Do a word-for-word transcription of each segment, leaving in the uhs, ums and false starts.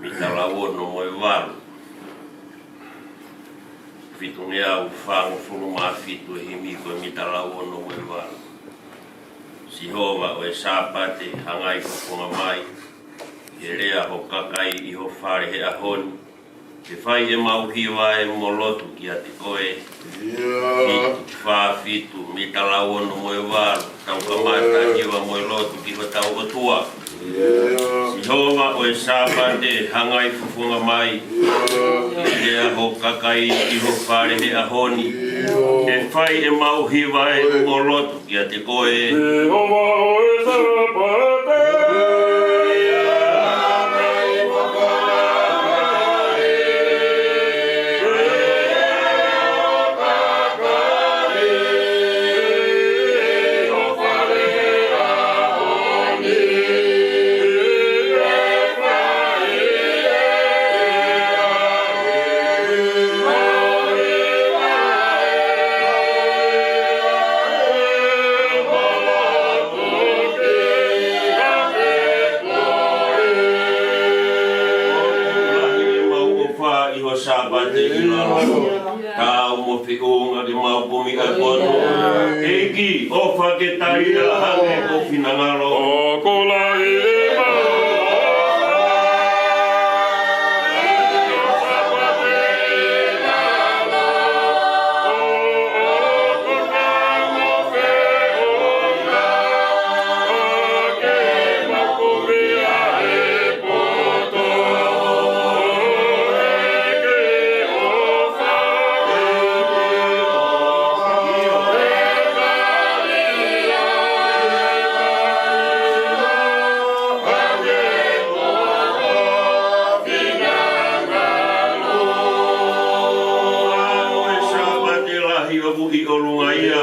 Mita lau ono mo e valu. Fitungeau fāngofulu mā fitu e himi ko e mita lau ono mo e valu. Sihova ʻo e Sāpate, hangai fofonga mai, he lea ho kakai ʻi ho fale he ʻaho ni, he fai ʻemau hiva mo lotu kiate koe. ʻIo. Fitu fā fitu, mita lau ono mo e valu, tau kamata hiva mo e lotu ki hotau ʻOtua. ʻIo. Sihova ʻo e Sāpate, hangai fofonga mai, ʻio, he lea ho kakai ʻi ho fale he ʻaho ni, ʻio, he fai ʻemau hiva mo lotu kiate koe. Sihova ʻo e Sāpate. Lahi ʻemau ʻofa ʻi ho Sāpate ʻi lalo. Tau mo feʻunga ke mau kumi ʻa e pono. ʻEiki, ʻofa ke talia hangē ko ho finangalo. ʻOku lahi ʻemau Sāpate lahi ʻoku ʻi ʻolunga ia,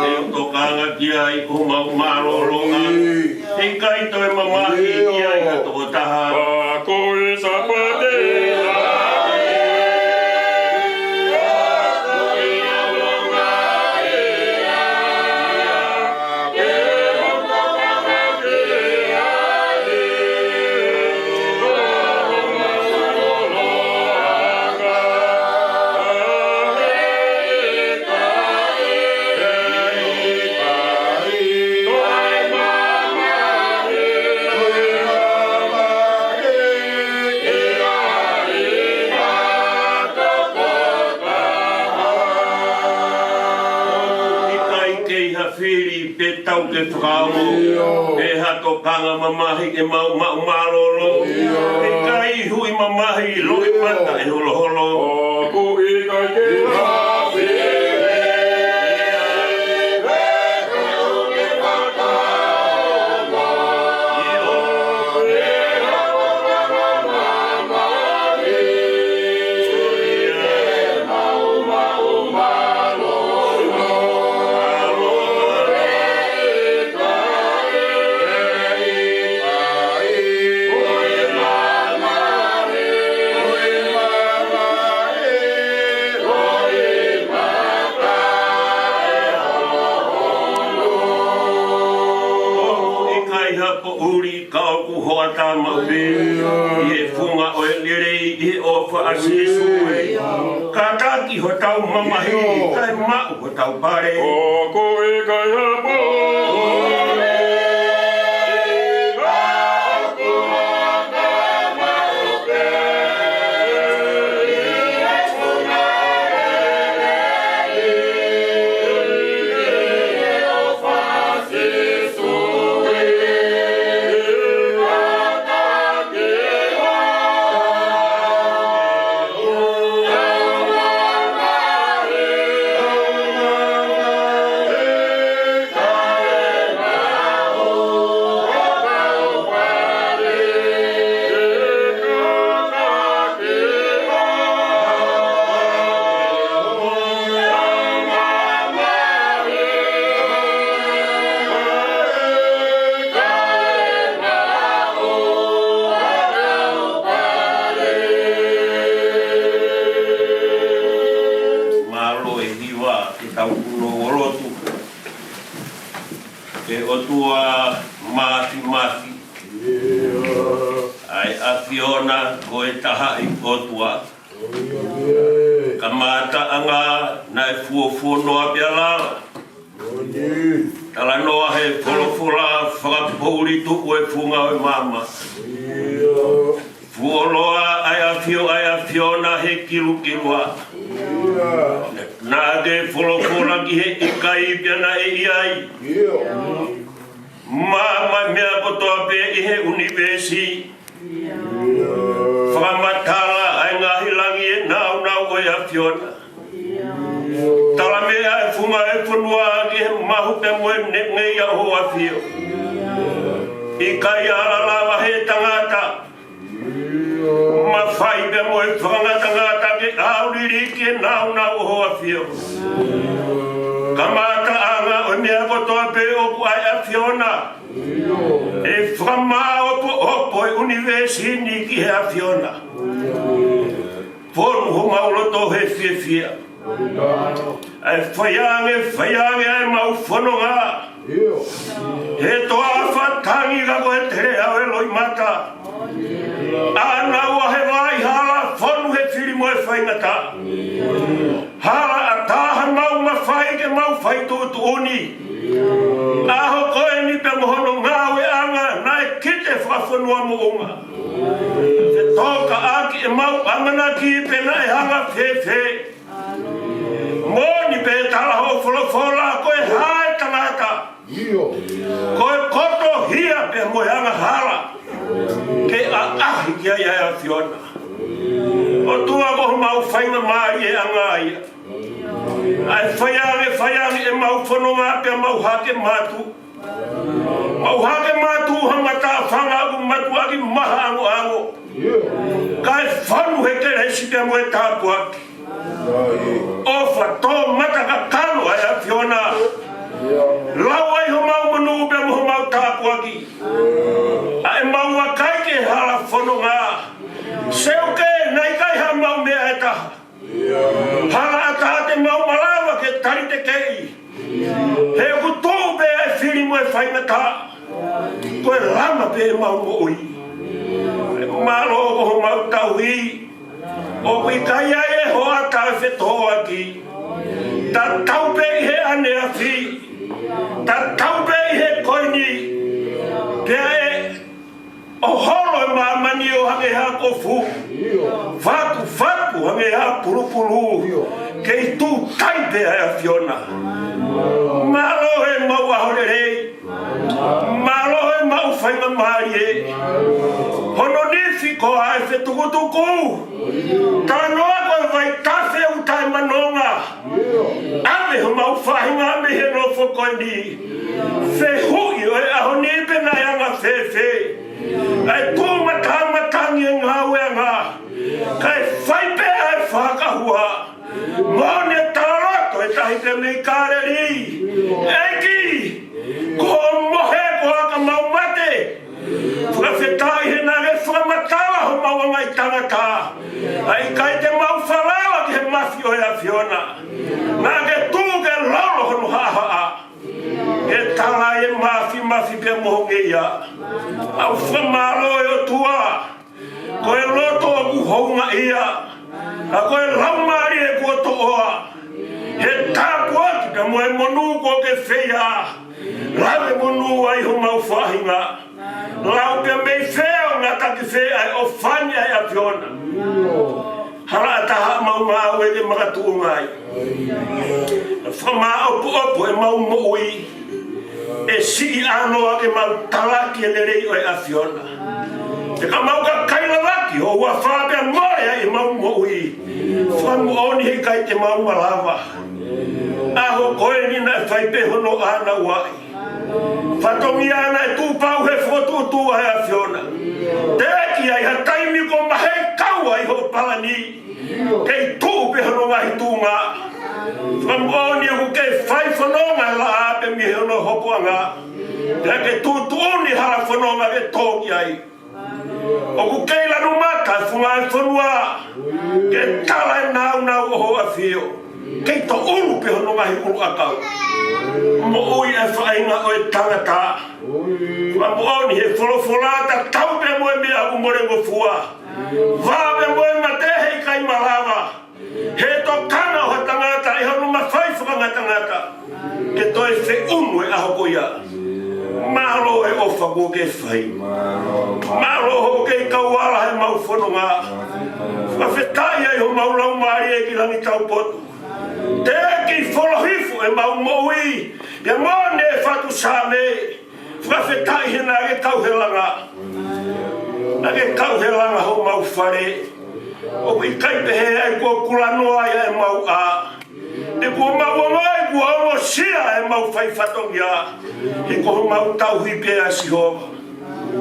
ʻe tokanga ki ai homau mālōlō. ʻIkai toe mamahi ki ai ha tokotaha. Ko e Sāpate. ʻIkai kei ha fili pe tau ke fakaongo, pe ha tokanga mamahi ʻemau maʻu mālōlō. ʻIkai hui mamahi loʻimata ʻe holoholo. ʻOku ʻikai ke ha fili. ʻOku ʻikai ha poʻuli ka ʻoku hoʻatā maʻu pē ʻi he funga ʻo e lelei ʻi he ʻofa ʻa Sīsū. Kātaki hotau mamahi, kae maʻu hotau pale. ʻOku ʻikai ha poʻuli. Mālō e hiva, ke tau punou ʻo lotu. ʻE ʻOtua Māfimafi, ʻa e ʻAfiona ko e tahaʻi ʻOtua. Kamataʻanga naʻe fuofuonoa pea lala. Talanoa he folofola fakapoʻuli tuʻu e funga ʻo e maama. Fuoloa ʻa e ʻafio ʻa e ʻAfiona he kilukilua. Naʻa ke folofola ki he ʻikai pea naʻe ʻi ai. Maama meʻa kotoa pē ʻi he ʻunivēsi. Fakamatala ʻa e ngaahi langi e nāunau ʻo e ʻAfiona. Tala meʻa e funga e fonua ki he mahu pea mo e neʻe ngeia ʻo ho ʻafio. ʻIkai ala lava he tangata. Mafai pea mo e fakangatangata ke ʻauliliki e nāunau ʻo ho ʻafio. Kamataʻanga ʻo e meʻa kotoa pē ʻoku ʻa e ʻAfiona. ʻE fakamāʻopoʻopo e ʻunivēsi ni ki he ʻAfiona. Fonu homau loto he fiefia. ʻE faiange, faiange ʻa e mau fononga. He toafa tangi ka ko e teleʻa ʻo e loʻimata. ʻAna ua he vai hala fonu he fili mo e faingataʻa. Hala ʻatā ha mau mafai ke mau fai tuʻutuʻuni. ʻAho ko eni pea mo hono ngāueʻanga naʻe kite fakafonua moʻunga. Fetōkaʻaki e mau ʻamanaki pe naʻe hanga fēfē. Moʻoni pē tala hoʻo folofola ko e hā e tangata. Ko e kotohia pea mo e angahala. Ke ʻaʻahi ki ai ʻa e ʻAfiona. ʻOtua ko homau faingamālieʻanga ia. ʻE faiange, faiange e mau fononga pea mau hake matu. Mau hake matu ha mataʻafanga ʻoku matuʻaki maha angoango. Kae fonu he kelesi pea mo e tāpuaki. ʻOfa tō mata kakano ʻa e ʻAfiona. Lau ai homau monū pea mo homau tāpuaki. ʻA e mau vakai ki he hala fononga. Seuke, naʻe ʻikai ha mau meʻa ʻe taha. Hala ʻatā te mau malava ke talitekeʻi. He ʻoku tuʻu pē ʻa e fili mo e faingataʻa. Ko e lama pē ʻemau moʻui. Mālō ko homau tauhi. ʻOku ʻikai ai e hoʻatā ʻe fetōʻaki. Tatau pē ʻi he ʻaneafi. Tatau pē ʻi he ko eni. Pea ʻe ʻoholo e māmani ʻo hangē ha kofu. Fatufatu hangē ha pulupulu. Kei tūtai pē ʻa e ʻAfiona. Mālō ʻemau ʻaho lelei. Mālō ʻemau faingamālie. Hono nifi ko ā e fetukutuku. Talanoa ko e vaitafe ʻoku taʻemanonga. ʻAve homau faʻahinga mei he nofo ko eni. Fehuʻi ʻo e ʻaho ni pe naʻe anga fēfē. ʻA e tuʻu matamatangi e ngāueʻanga. Kae fai pē ʻa e fakahua. Moʻoni e talaloto e tahi pē mei Kāleli. ʻEiki, ko hoʻo mohe ko ā ka mau mate. Fakafetaʻi he naʻa ke fakamatala homau anga ʻi tangata. ʻA ia ʻikai te mau falala ki he mafi ʻo e ʻAfiona. Naʻa ke tuʻu ke lolo hono haʻahaʻa. Ke tala e mafimafi pea mo ho ngeia. ʻOku fakamālō e ʻOtua. Ko e loto ʻoku houngaʻia. Ka ko e laumālie kuo toʻoa. He tāpuaki pea mo e monū kuo ke feia. Lave monū ai homau faʻahinga. Lau pea mei fē ʻo ngata ki fē ʻa e ʻofa ni ʻa e ʻAfiona. Hala ʻatā haʻamau ngāue ke makatuʻunga ai. Fakamāʻopoʻopo ʻemau moʻui. ʻE siʻi ʻānoa ke mau talaki e lelei ʻo e ʻAfiona. Te ka mau ka kailavaki ʻo ua fā pea mole ai ʻemau moʻui. Fakamoʻoni he ʻikai te mau malava. ʻAho ko eni naʻe fai pē hono ʻānauaʻi. Fatongia naʻe tuʻu pau he fokotuʻutuʻu ʻa e ʻAfiona. Teʻeki ai ha taimi ko mahei kau ai hoʻo palani. Kei tuʻu pē hono ngaahi tuʻunga. Fakamoʻoni ʻoku ke fai fononga laʻā pē mei hono hopoʻanga. Pea ke tuʻutuʻuni hala fononga ke tō ki ai. ʻOku kei lanu mata e funga e fonua. Ke tala e nāunau ʻo ho ʻafio. Kei tō ʻulu pē hono ngaahi ʻuluʻakau. Moʻui e faʻahinga ʻo e tangata. Fakamoʻoni he folofola, tatau pē mo e meʻa ʻoku molengofua, vā pē mo e mate he ʻikai malava. He tokanga ʻo ha tangata ʻi hono mafai fakangatangata ke toe feʻunu e ʻaho ko ia. Mālō e ʻofa kuo ke fai. Mālō hoʻo kei kau ala he mau fononga. Fakafetaʻi ai homau laumālie ki langi taupotu. Teʻeki folo hifo ʻemau moʻui, pea mo ne fatu Saame. Fakafetaʻi he naʻa ke kau he langa. Naʻa ke kau he langa homau fale. ʻOku ʻikai pehē ai kuo kulanoa ia ʻemau ʻā. He kuo mau ongoʻi kuo ongosia ʻemau fai fatongia. He ko homau tauhi pē ʻa Sihova.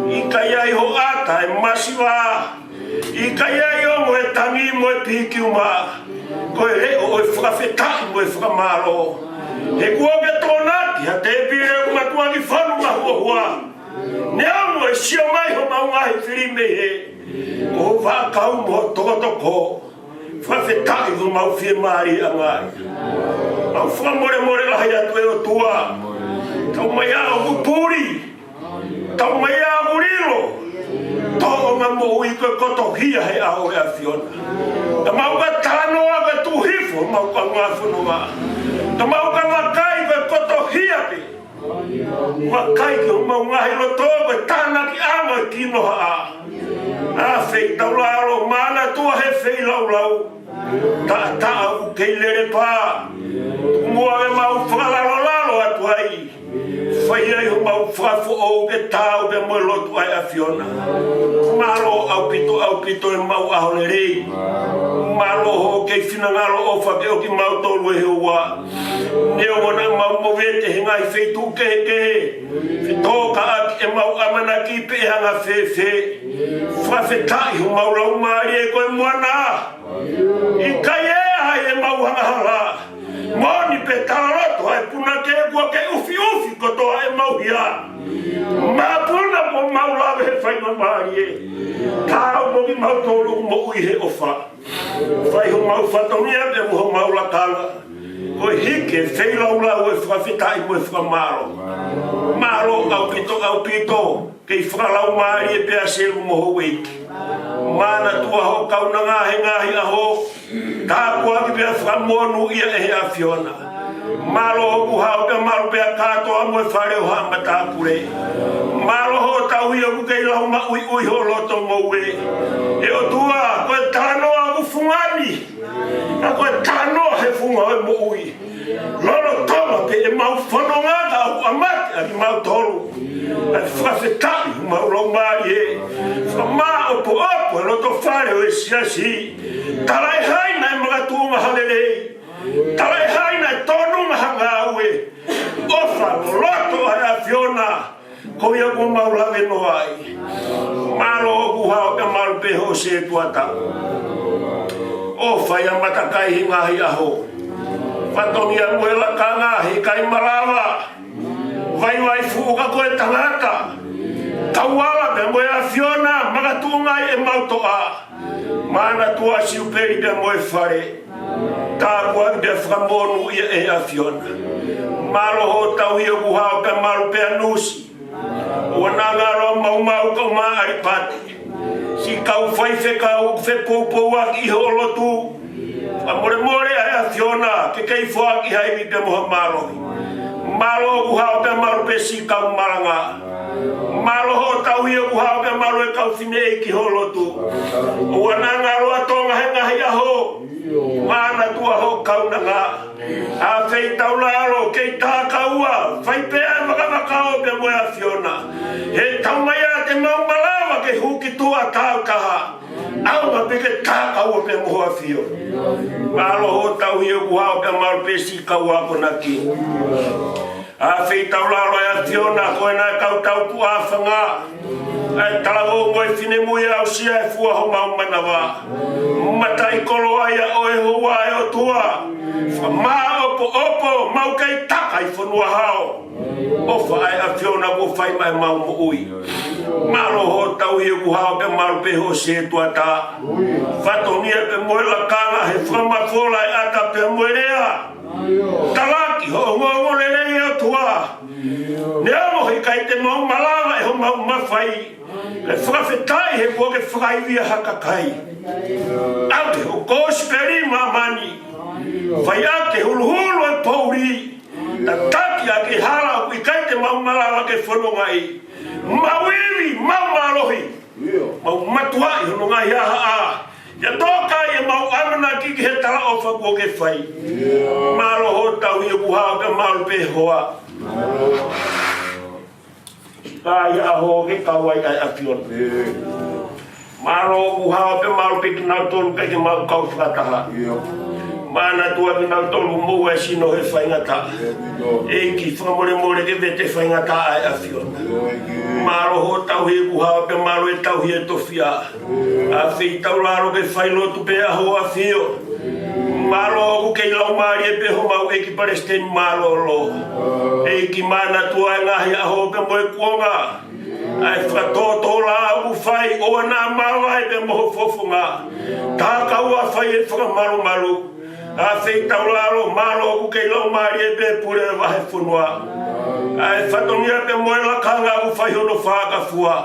ʻIkai ai ho ʻata ʻe masiva. ʻIkai ai ʻo mo e tangi mo e pikiuma. Ko e leʻo ʻo e fakafetaʻi mo e fakamālō. He kuo ke tokonaki ha tēpile ʻoku matuʻaki fonu mahuohua. Neongo e sio mai homau ngaahi fili mei hē. Ko ho vaʻakau mo ho tokotoko. Fakafetaʻi ko homau fiemālie ʻanga. ʻOku fakamolemole lahi atu ʻe ʻOtua. Tau mai ʻa ʻoku puli. Tau mai ʻa ʻoku lilo. Tōʻonga moʻui ko e kotohia he ʻao ʻo e ʻAfiona. Ka mau ka talanoa ka tuʻu hifo, mau ka ngā fononga. Ka mau ka vakai ko e kotohia pē. Vakai ki homau ngaahi loto ko e tānakiʻanga ʻo e kinohaʻa. ʻA feitaulalo, manatua he feilaulau. Taʻataʻa ʻoku kei lele pā. Tuku muʻa ke mau fakalalolalo atu ai. Fai ai homau fakafoʻou ke taau pea mo e lotu ʻa e ʻAfiona. Mālō ʻaupito, ʻaupito ʻemau ʻaho lelei. Mālō hoʻo kei finangalo ʻofa ke ʻoki mautolu ʻe Sihova. Neongo naʻa mau movete he ngaahi feituʻu kehekehe. Fetōkaʻaki ʻemau ʻamanaki pe ʻe anga fēfē. Fakafetaʻi homau laumālie ko e moana. ʻIkai ʻe ʻai ʻemau angahala. Moʻoni pē talaloto ʻa e punake kuo ke ʻufiʻufi kotoa ʻemau hia. Mapuna ko mau lave he fai mamālie. Taau mo kimautolu moʻui he ʻofa. Fai homau fatongia pea mo homau lakanga. Ko e hiki e feilaulau ʻo e fakafetaʻi mo e fakamālō. Mālō ʻaupito, ʻaupito. Kei fakalaumālie pea selu mo houʻeiki. Manatua hoʻo kaunanga he ngaahi ʻaho. Tāpuaki pea fakamonūʻia ʻe he ʻAfiona. Mālō hoku hao pea malu pea kātoa mo e fale ʻo haʻa matāpule. Mālō hoʻo tauhi ʻoku kei lau maʻuiʻui hoʻo loto ngoue. ʻE ʻOtua, ko e talanoa ʻoku fungani. Ka ko e talanoa he funga ʻo e moʻui. Lolotonga pē ʻemau fononga ka ʻoku ʻamate ʻa kimautolu. ʻA e fakafetaʻi homau laumālie. Fakamāʻopoʻopo e loto fale ʻo e siasi. Talaʻehai naʻe makatuʻunga ha lelei. Talaʻehai naʻe tōnunga ha ngāue. ʻOfa loloto ʻa e ʻAfiona. Ko ia kuo mau lave noa ai. Mālō hoku hao pea malu pē hoʻo sētuata. ʻOfa ʻi he matakai he ngaahi ʻaho. Fatongia mo e lakanga he ʻikai malava. Vaivai fuʻu ka ko e tangata. Kau ala pea mo e ʻAfiona makatuʻunga ai ʻemau toʻa. Manatua Siupeli pea mo e fale. Tāpuaki pea fakamonūʻia ʻe he ʻAfiona. Mālō hoʻo tauhi hoku hao pea malu pea Nusi. ʻOua naʻa ngalo ʻa Maumau kae ʻumaʻā ʻAlipate. Siʻi kau faifekau ʻoku fepoupouaki ʻi hoʻo lotu. Fakamolemole ʻa e ʻAfiona ke kei foaki ha ivi pea mo ha mālohi. Mālō hoku hao pea malu pē siʻi kau malanga. Mālō hoʻo tauhi hoku hao pea malu e kau fineʻeiki hoʻo lotu. ʻOua naʻa ngalo ʻa Tonga he ngaahi ʻaho. Manatua hoʻo kaunanga. ʻA feitaulalo kei tākaua, fai pē ʻa e vakavakao pea mo e ʻAfiona. He tau mai ʻa te mau malava ke hū ki tuʻa tāutaha. ʻAonga pē ke tākaua pea mo ho ʻAfio. Mālō hoʻo tauhi hoku hao pea malu pē siʻi kau akonaki. ʻA feitaulalo ʻa e ʻAfiona ko ena e kau taupuʻa fanga. ʻA e talavou mo e finemui aʻusia e fua homau manava. Mataʻikoloa ia ʻo e houa ʻe ʻOtua. Fakamāʻopoʻopo mau kei taka ʻi fonua hao. ʻOfa ʻa e ʻAfiona kuo fai mai mau moʻui. Mālō hoʻo tauhi hoku hao pea malu pē hoʻo sētuata. Fatongia pea mo e lakanga he fakamafola e ʻata pea mo e lea. Talaki hoʻo ongoongolelei ʻOtua. Neongo he ʻikai te mau malava ʻi homau mafai, kae fakafetaʻi he kuo ke fakaivia ha kakai. ʻAve hoʻo kosipeli ʻi māmani. Fai ʻaki e huluhulu e poʻuli. Tataki ʻaki e hala ʻoku ʻikai te mau malava ke fonongaʻi. Mau ivi, mau mālohi. Mau matuaʻi hono ngaahi haʻahaʻa. ʻIo, toka ai ʻemau ʻamanaki ki he talaʻofa kuo ke fai. Mālō hoʻo tauhi ʻoku hao pea mālō pē hoa. Ka ʻi he ʻaho ke kau ai ʻa e ʻAfiona. Mālō ʻoku hao pea mālō pē kinautolu ʻikai ke mau kau fakataha. Manatua kinautolu moʻua e sino he faingataʻa. ʻEiki fakamolemole ke vete faingataʻa ʻa e ʻAfiona. Mālō hoʻo tauhi ʻoku hao pea mālō e tauhi e tofiʻa. ʻAfeitaulalo ke fai lotu pē ʻa hoʻo ʻAfio. Mālō ʻoku kei laumālie pē homau ʻEiki Palesiteni mālōlō. ʻEiki manatua e ngaahi ʻaho pea mo e kuonga. ʻA e fakatōtōlā ʻoku fai ʻoua naʻa mavae pea mo ho fofonga. Tā kaua fai e fakamalumalu. ʻAfeitaulalo mālō ʻoku kei laumālie pē pule vahefonua. ʻA e fatongia pea mo e lakanga ʻoku fai hono fakafua.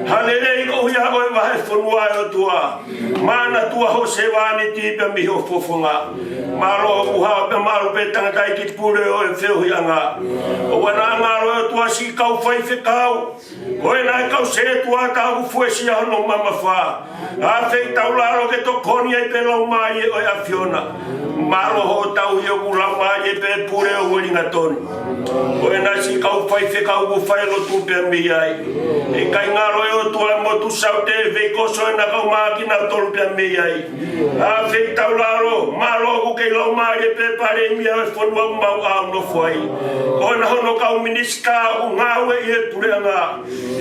Ha lelei koeʻuhi ko e vahefonua ʻe ʻOtua. Manatua ho sevāniti pea mei ho fofonga. Mālō ʻoku hao pea mālō pē tangataʻeiki pule ʻo e feohiʻanga. ʻOua naʻa ngalo ʻe ʻOtua siʻi kau faifekau. Ko ena e kau setuata ʻoku fuesia hono mamafa. ʻAfeitaulalo ke tokoni ai pē laumālie ʻo e ʻAfiona. Mālō hoʻo tauhi ʻoku laumālie pē pule ʻo Uelingatoni. Ko ena siʻi kau faifekau ʻoku fai lotu pea mei ai. ʻIkai ngalo ʻe ʻOtua e motu Saute, veikoso ena kau mā kinautolu pea mei ai. ʻAfeitaulalo, mālō ʻoku kei laumālie pē palēmia ʻo e fonua ʻoku mau ʻaunofo ai. Ko ena hono kau minisitā ʻoku ngāue ʻi he puleʻanga.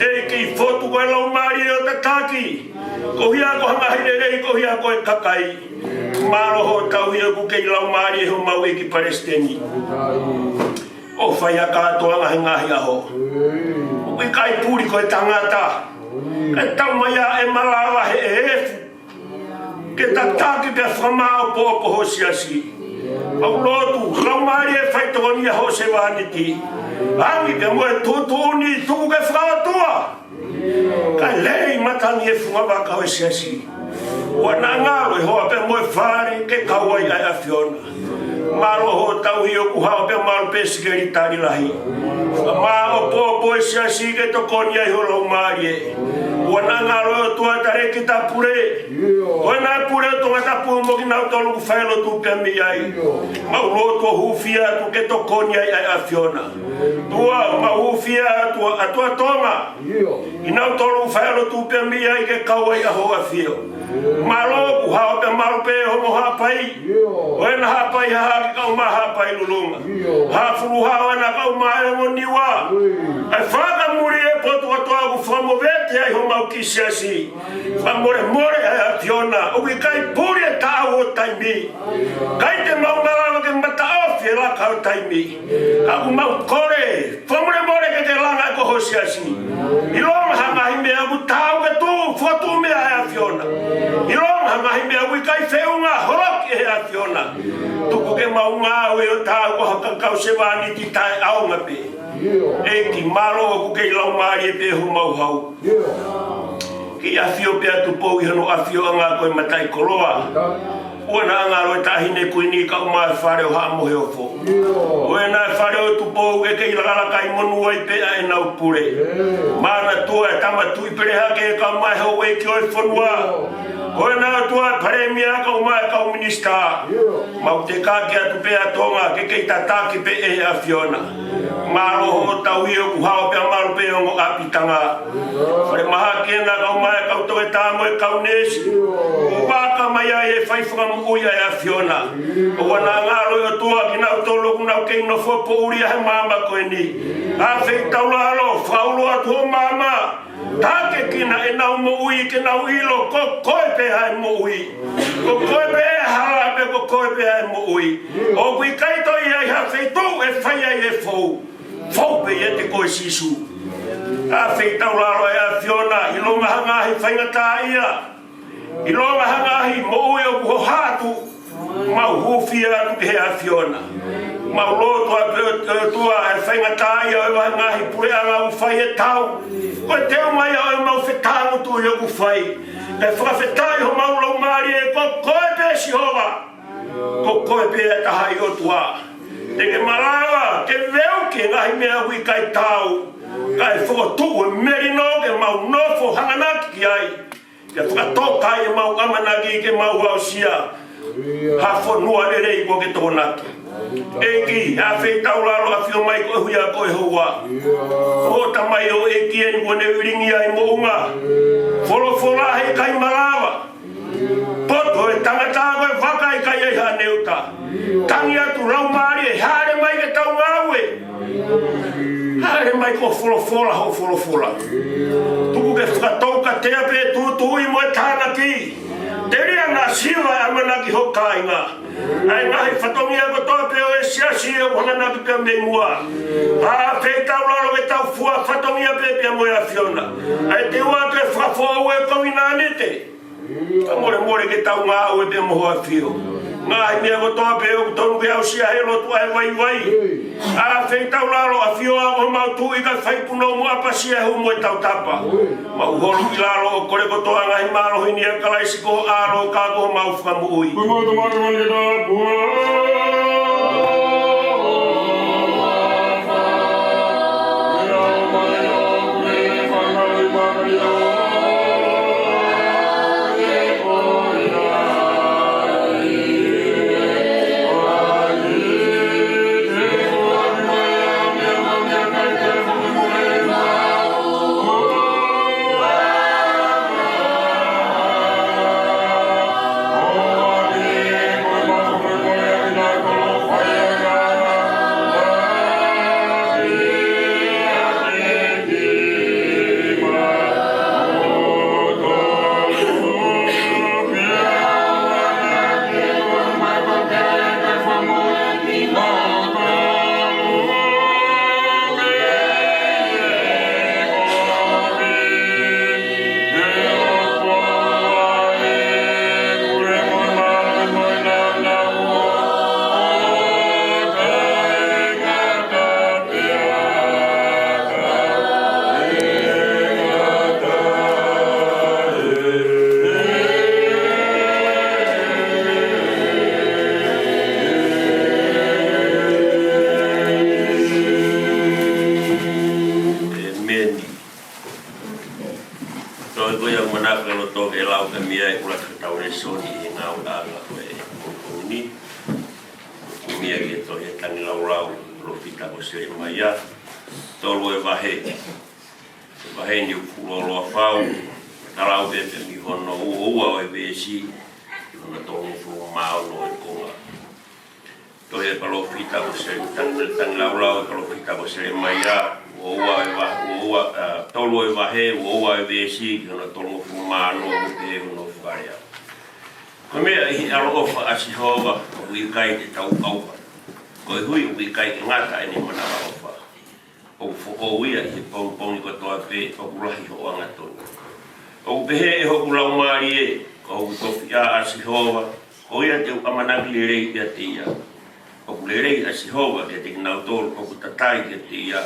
ʻEiki fotu ko e laumālie ʻo tataki. Koeʻuhi ko ha ngaahi lelei koeʻuhi ko e kakai. Mālō hoʻo tauhi ʻoku kei laumālie homau ʻEiki Palesiteni. ʻO fai ʻa kātoanga he ngaahi ʻaho. ʻOku ʻikai puli ko e tangata. Kae tau mai ʻa e malava he efu. Ke tataki pea fakamāʻopoʻopo ho siasi. Mau lotu, laumālie faitokonia ho sevāniti. Angi pea mo e tuʻutuʻuni tuku ke fakaʻotua. Kae lei matangi e funga vaka ʻo e siasi. ʻOua naʻa ngalo e hoa pea mo e fale ke kau ai ʻa e ʻAfiona. Mālō hoʻo tauhi ʻoku hao pea mālō pē sekelitali lahi. Māʻopoʻopo e siasi ke tokoni ai ho laumālie. ʻOua naʻa ngalo ʻe ʻOtua talēkita pule. Ko ena e pule ʻo Tongatapu mo kinautolu ʻoku fai lotu pea mei ai. Mau lotu ʻo hūfia atu ke tokoni ai ʻa e ʻAfiona. ʻOtua, mau hūfia atu ʻa Tonga. Kinautolu ʻoku fai lotu pea mei ai ke kau ai ʻa hoʻo ʻAfio. Mālō ʻoku hao pea mālō pē homo Haʻapai. Ko ena Haʻapai Hahake kae ʻumaʻā Haʻapai Lulunga. Haʻafuluhao ena kae ʻumaʻā ʻEngoniua. ʻA e fakamuli e potu kotoa ʻoku fakamovete ai homau kiʻi siasi. Fakamolemole ʻa e ʻAfiona, ʻoku ʻikai puli e taʻau ʻo taimi. ʻIkai te mau malava ke mataʻofi e laka ʻo taimi. Ka ʻoku mau kole, fakamolemole ke ke langa ko ho siasi. ʻIlonga ha ngaahi meʻa ʻoku taau ke tuʻu, fokotuʻu mei he ʻAfiona. ʻIlonga ha ngaahi meʻa ʻoku ʻikai feʻunga, holoki ʻe he ʻAfiona. Tuku ke mau ngāue ʻo taau ko ha kakai kau sevāniti taʻeʻaonga pē. ʻEiki mālō ʻoku kei laumālie pē homau hau. Kei ʻafio pē ʻa Tupou ʻi hono ʻafioʻanga ko e mataʻikoloa. ʻOua naʻa ngalo e Taʻahine Kuini kae ʻumaʻā e Fale ʻo Haʻamoheofo. Ko ena e Fale ʻo Tupou ke kei lakalaka ʻi monū ai pē ʻa ʻenau pule. Manatua e Tama Tuʻi Pelehake kae ʻumaʻā e houʻeiki ʻo e fonua. Ko ena ʻOtua e Palēmia kae ʻumaʻā e kau minisitā. Mau tekaki atu pē ʻa Tonga ke kei tataki pē ʻe he ʻAfiona. Mālō hoʻo tauhi ʻoku hao pea mālō pē ongo ʻapitanga. Falemahaki ena kae ʻumaʻā e kau toketā mo e kau neesi. ʻOku vaka mai ai e fai fakamoʻui ʻa e ʻAfiona. ʻOua naʻa ngalo ʻe ʻOtua kinautolu ʻoku nau kei nofo poʻuli ʻi he maama ko eni. ʻAfeitaulalo, fakaulo atu ho maama. Tākiekina ʻenau moʻui ke nau ʻilo ko koe pē ʻa e moʻui. Ko koe pē ʻa e hala pea ko koe pē ʻa e moʻui. ʻOku ʻikai toe ʻi ai ha feituʻu ʻe fai ai e fou. Fou pē ʻiate koe Sīsū. ʻAfeitaulalo ʻe ʻAfiona, ʻilonga ha ngaahi faingataʻaʻia. ʻIlonga ha ngaahi moʻui ʻoku hoha atu. Mau hūfia atu ki he ʻAfiona. Mau lotu atu, ʻe ʻOtua, ʻa e faingataʻaʻia ʻo e ngaahi puleʻanga ʻoku fai e tau. Ko e teu mai ʻo ʻemau fetāngutuʻi ʻoku fai. Kae fakafetaʻi homau laumālie, ko koe pē Sihova. Ko koe pē ʻa e taha ʻi ʻOtua. Te ke malava ke veu ki he ngaahi meʻa ʻoku ʻikai tau. Kae fokotuʻu e melino ke mau nofo hanganaki ki ai. Ke fakatoka ai ʻemau ʻamanaki ke mau aʻusia ha fonua lelei kuo ke tokonaki. ʻEiki, ʻa e feitaulalo ʻafio mai koeʻuhi ko e houa. Ko e tamaioʻeiki eni kuo ne vilingia ʻi moʻunga. Folofola he ʻikai malava. Poto e tangata ko e vaka ʻikai ai haʻane uta. Tangi atu laumālie, hāʻele mai ke tau ngāue. Hāʻele mai ko e folofola hoʻo folofola. Tuku ke fakatoukatea pē tūtuuʻi mo e tānaki. Telia naʻa siva e ʻamanaki hoʻo kāinga. ʻA e ngaahi fatongia kotoa pē ʻo e siasi ʻoku hanganaki pē mei muʻa. ʻA e feitaulalo ke tau fua fatongia pē pea mo e ʻAfiona. ʻA e teu atu e fakafoʻou e kovinānite. Ka molemole ke tau ngāue pē mo hoʻo ʻAfio. Ngaahi meʻa kotoa pē ʻoku tonu ke aʻusia he lotu ʻa e vaivai. ʻA e feitaulalo ʻAfio ʻa homau tuʻi kae fai punou mo ʻapasia e hū mo e tautapa. Mau holo ki lalo ʻo kole kotoa ngaahi mālohi ni ʻia Kalaisi ko ho ʻAlo ka ko homau Fakamoʻui. ʻEmeni. Toe ko ia ʻoku manako e loto ke lau ka mia e kula ka tau lēsoni ʻi he ngāueʻanga ko e pongipongi ni. Ko e mia ke tohi he Tangilāulau, palōfita ko Selemaia, tolu e vahe. Vahe ni ʻoku fuʻu lōloa fau, ka lau pē pē mei hono ua ua ʻo e veesi, ki hono tolungofulu mā ono ʻo e konga. Tohi e palōfita ko Se-, Tang-, Tangilāulau e palōfita ko Selemaia, ua ua e va-, ua ua, ʻa, tolu e vahe, ua ua e veesi, ki hono tolungofulu mā ono ʻoku pehē hono fakalea. Ko e meʻa ʻi he ʻaloʻofa ʻa Sihova, ʻoku ʻikai te tau ʻauha. Koeʻuhi ʻoku ʻikai ke ngata ʻene manavaʻofa. ʻOku foʻou ia ʻi he pongipongi kotoa pē, ʻoku lahi hoʻo angatonu. ʻOku pehē ʻe hoku laumālie, ko hoku tofiʻa ʻa Sihova, ko ia te u ʻamanaki lelei kiate ia. ʻOku lelei ʻa Sihova kiate kinautolu ʻoku tatali kiate ia,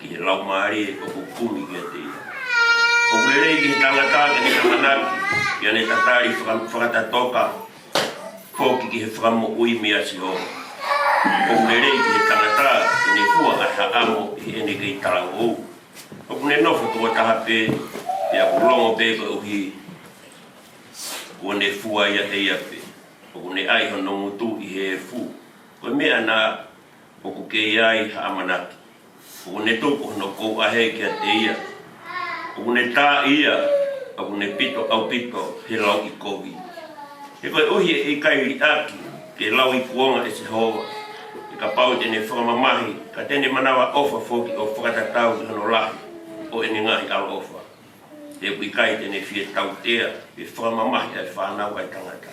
ki he laumālie ʻoku kumi kiate ia. ʻOku lelei ki he tangata ke ne ʻamanaki, pea ne tatali faka-, fakatatoka foki ki he fakamoʻui meia Sihova. ʻOku lelei ki he tangata ke ne fua ʻa e haʻamo ʻi heʻene kei talavou. ʻOku ne nofo toko taha pē, pea ʻoku longo pē koeʻuhi kuo ne fua ia ʻe ia pē. ʻOku ne ʻai hono ngutu ʻi he efu. Ko e meʻa na ʻoku kei ai ha ʻamanaki. ʻOku ne tuku hono kouʻahe kiate ia. ʻOku ne taaʻi ia, ʻoku ne pito ʻaupito he lauʻikovi. He koeʻuhi ʻe ʻikai liʻaki ke lauikuonga ʻe Sihova. He kapau te ne fakamamahi, ka te ne manavaʻofa foki ʻo fakatatau ki hono lahi ʻo ʻene ngaahi ʻaloʻofa. He ʻoku ʻikai te ne fie tautea pe fakamamahi ʻa e fānau ʻa e tangata.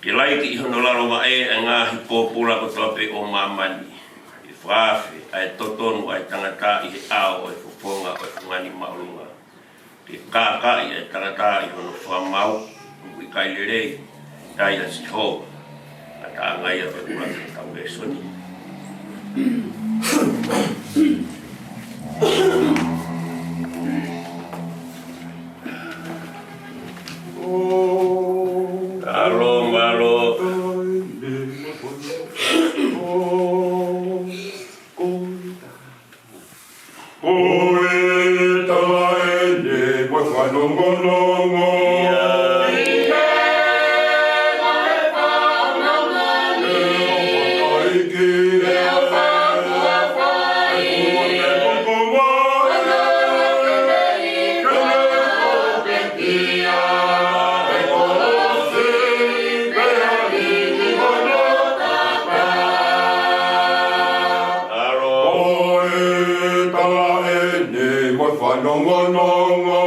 Ke laiki ʻi hono lalo vaʻe ʻa e ngaahi pōpula kotoa pē ʻo māmani. Ke fakaafe ʻa e totonu ʻa e tangata ʻi he ʻao ʻo e fofonga ʻo e fungani māʻolunga. Ke kākaaʻi ʻa e tangata ʻi hono fakamaau, ʻoku ʻikai lelei. Taiasi ho. Ka taʻanga ia ko e kula ke tau lēsoni. Mālō, mālō. Ko e tala eni mo e fanongonongo. Alo. Ko e tala eni mo e fanongonongo.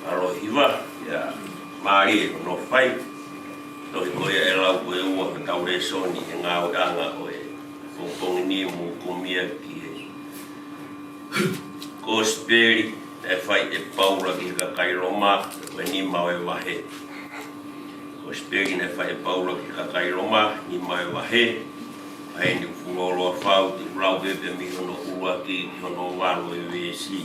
Alo hiva, ia, mālie, no fai. Ko ia ʻe lau ko e ua hotau lēsoni he ngāueʻanga ʻo e pongipongi ni, mou kumi ā ki he Kosipeli naʻe fai ʻe Paula ki he kakai Loma, ko e nima ʻo e vahe. Kosipeli naʻe fai ʻe Paula ki he kakai Loma, nima ʻo e vahe. Vahe ni ʻoku fuoloa fau, te u lau pē mei hono ʻuluaki ki hono valu ʻo e veesi.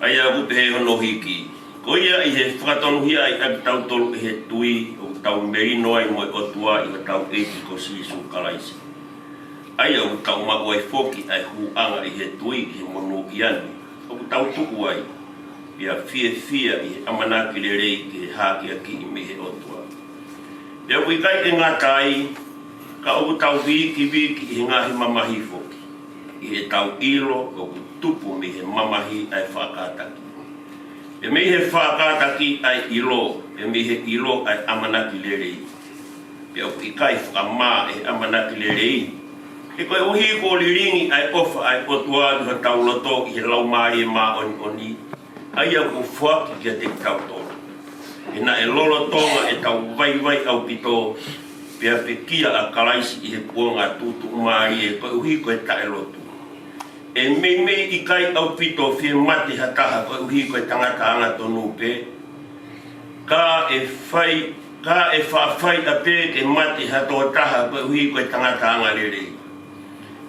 ʻA ia ʻoku pehē hono hiki: Ko ia ʻi he fakatonuhiaʻi ʻa kitautolu ʻe he tui, ʻoku tau melino ai mo e ʻOtua ʻi hotau ʻEiki ko Sīsū Kalaisi. ʻA ia ʻoku tau maʻu ai foki ʻa e hūʻanga ʻi he tui ki he monūʻia ni, ʻoku tau tuʻu ai, pea fiefia ʻi he ʻamanaki lelei ki he hākeakiʻi mei he ʻOtua. Pea ʻoku ʻikai ke ngata ai, ka ʻoku tau vikiviki ʻi he ngaahi mamahi foki, ʻi heʻetau ʻilo ʻoku tupu mei he mamahi ʻa e faʻa kātaki, pea mei he faʻa kātaki ʻa e ʻilo, pea mei he ʻilo ʻa e ʻamanaki lelei. Pea ʻoku ʻikai fakamā ʻe he ʻamanaki lelei, he koeʻuhi kuo lilingi ʻa e ʻofa ʻa e ʻOtua ki hotau loto ʻi he Laumālie Māʻoniʻoni, ʻa ia kuo foaki kiate kitautolu. He naʻe lolotonga ʻetau vaivai ʻaupito, pea pekia ʻa Kalaisi ʻi he kuonga tuʻutuʻumālie koeʻuhi ko e taʻelotu. ʻE meimei ʻikai ʻaupito fie mate ha taha koeʻuhi ko e tangata angatonu pē, ka ʻe fai, ka ʻe faʻa fai ʻapē ke mate ha tokotaha koeʻuhi ko e tangata angalelei.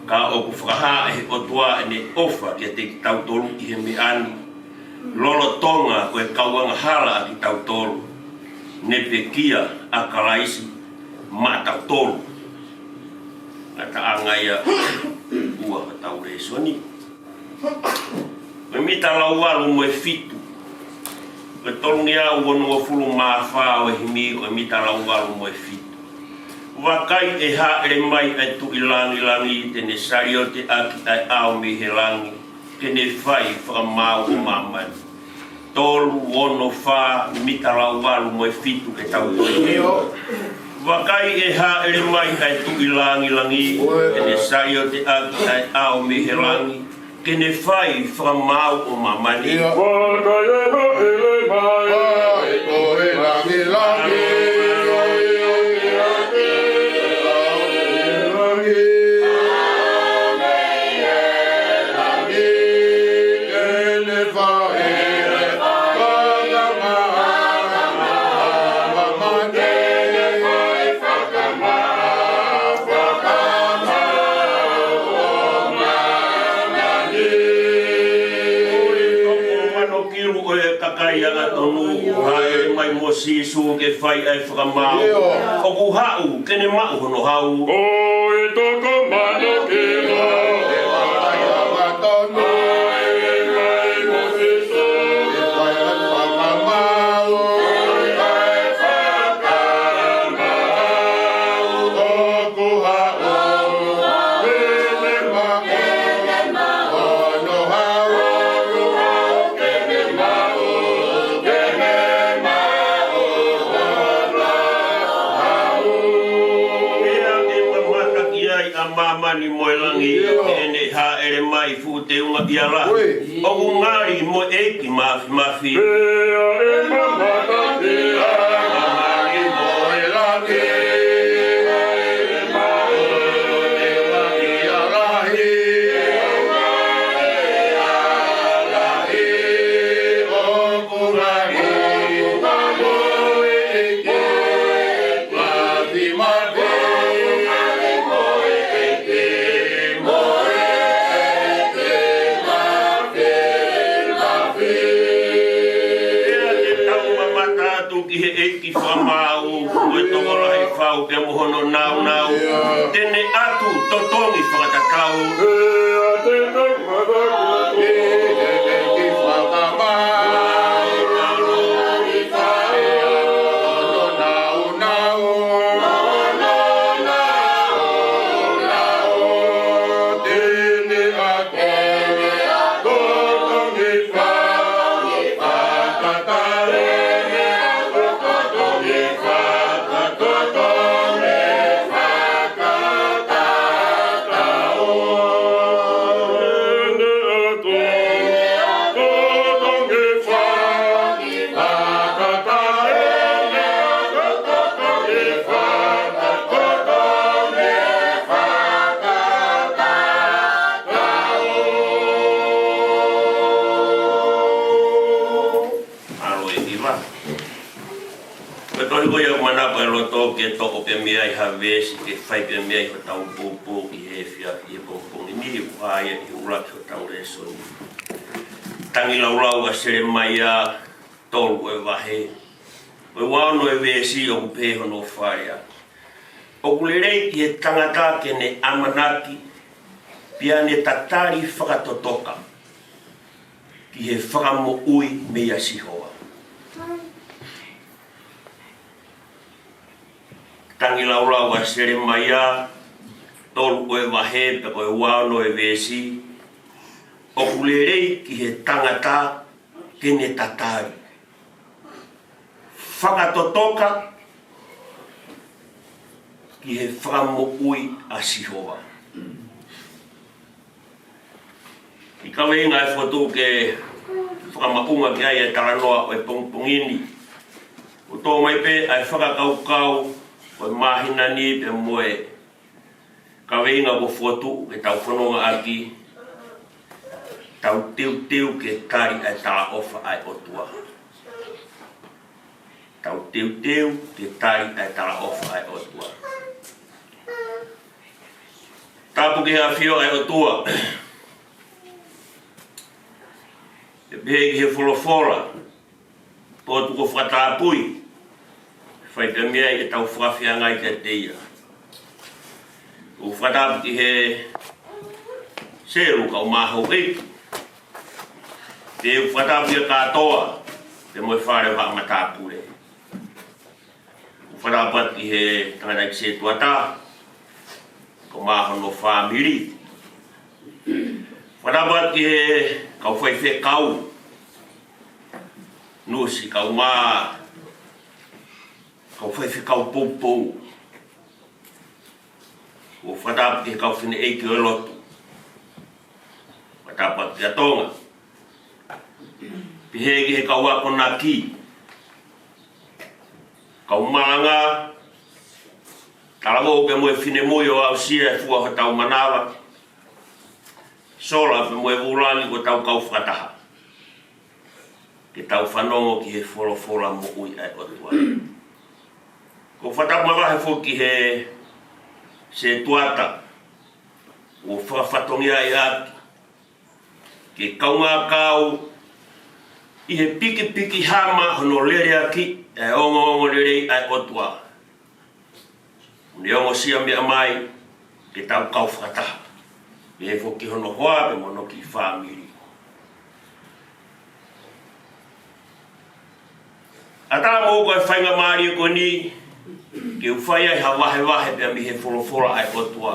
Ka ʻoku fakahā ʻe he ʻOtua ʻene ʻofa kiate kitautolu ʻi he meʻa ni, lolotonga ko e kau angahala ʻa kitautolu, ne pekia ʻa Kalaisi maʻatautolu. Ngataʻanga ia ʻe ua hotau lēsoni. Ko e mita lauvalu mo e fitu. Ko e tolungeau onongofulu mā fā ʻo e himi, ko e mita lauvalu mo e fitu. Vakai, ʻe hāʻele mai ʻa e Tuʻi langilangi, te ne salioteʻaki ʻa e ʻao mei he langi, ke ne fai fakamaau ʻo māmani. Tolu, ono, fā, mita lauvalu mo e fitu ke tau toe. Vakai, ʻe hāʻele mai ʻa e Tuʻi langilangi, te ne salioteʻaki ʻa e ʻao mei he langi, ke ne fai fakamaau ʻo māmani. Vakai, ʻe hāʻele mai ʻa e Tuʻi langilangi. Mano kilu ʻo e kakai angatonu, hāʻele mai mo Sīsū ke fai ʻa e fakamaau. ʻIo. ʻOku haʻu ke ne maʻu hono hau. ʻOi toko mano kilu ʻo e kakai angatonu, hāʻele mai mo Sīsū ke fai ʻa e fakamaau. ʻOku haʻu ke ne maʻu hono hau. Pea ʻe mamata ki ai ʻa māmani mo e langi, ʻio, ʻi heʻene hāʻele mai fuʻu teunga ʻia lahi. ʻOku ngali mo e ʻEiki Māfimafi. Pea ʻe mamata ki ai ʻa māmani mo e langi, ʻi heʻene hāʻele mai fuʻu teunga ʻia lahi. Pea te tau mamata atu ki he ʻEiki fakamaau, ko e tokolahi fau pea mo hono nāunau. Te ne ʻatu totongi fakatatau. Ko e tohi ko ia ʻoku manako e loto ke toʻo pē mei ai ha veesi, ke fai pē mei ai hotau poupou ki he efiafi he pongipongi ni, ʻoku hā ia ʻi he ʻuluaki hotau lēsoni. Tangilaulau ʻa Selemaia, tolu ʻo e vahe, ʻo e ua ono e veesi, ʻoku pehē hono fakalea: ʻOku lelei ki he tangata ke ne ʻamanaki, pea ne tatali fakatotoka ki he fakamoʻui meia Sihova. Tangilaulau ʻa Selemaia, tolu ʻo e vahe, pea ko e ua ono e veesi: ʻOku lelei ki he tangata ke ne tatali fakatotoka ki he fakamoʻui ʻa Sihova. ʻI he kaveinga ʻe fotu ke fakamaʻunga ki ai e talanoa ʻo e pongipongi ni, ʻoku tō mai pē ʻa e fakakaukau ʻo e māhina ni pea mo e kaveinga ʻe fotu ke tau fononga ʻaki: Tau teuteu ke tali ʻa e talaʻofa ʻa e ʻOtua. Tau teuteu ke tali ʻa e talaʻofa ʻa e ʻOtua. Tapu ki he ʻafio ʻa e ʻOtua. ʻE pehē ki he folofola: Potu kuo fakatapui, fai pē mei ai ʻetau fakafeangai kiate ia. ʻOku fakatapu ki he selu kae ʻumaʻā houʻeiki. Pea ʻoku fakatapu ki he kātoa pea mo e fale ʻo haʻa matāpule. ʻOku fakatapu atu ki he tangataʻeiki sētuata kae ʻumaʻā hono fāmili. Fakatapu atu ki he kau faifekau, nusi kae ʻumaʻā kau faifekau poupou. ʻOku fakatapu ki he kau fineʻeiki ʻo e lotu. Fakatapu atu kia Tonga. Pehē ki he kau akonaki, kau malanga, talavou pea mo e finemui ʻo aʻusia e fua hotau manava, sola pea mo e vūlani, ko hotau kau fakataha, ke tau fanongo ki he folofola moʻui ʻa e ʻOtua. ʻOku fakatapu mavahe foki ki he sētuata ʻoku fakafatongia ʻaki ke kaungā kau ʻi he pikipiki hama hono leleaki ʻa e ongoongolelei ʻa e ʻOtua. ʻOku ne ongosia meʻa mai ke tau kau fakataha, pehē foki hono hoa pea mo hono kiʻi fāmili. ʻAtā mo ko e faingamālie ko eni ke u fai ai ha vahevahe pea mei he folofola ʻa e ʻOtua.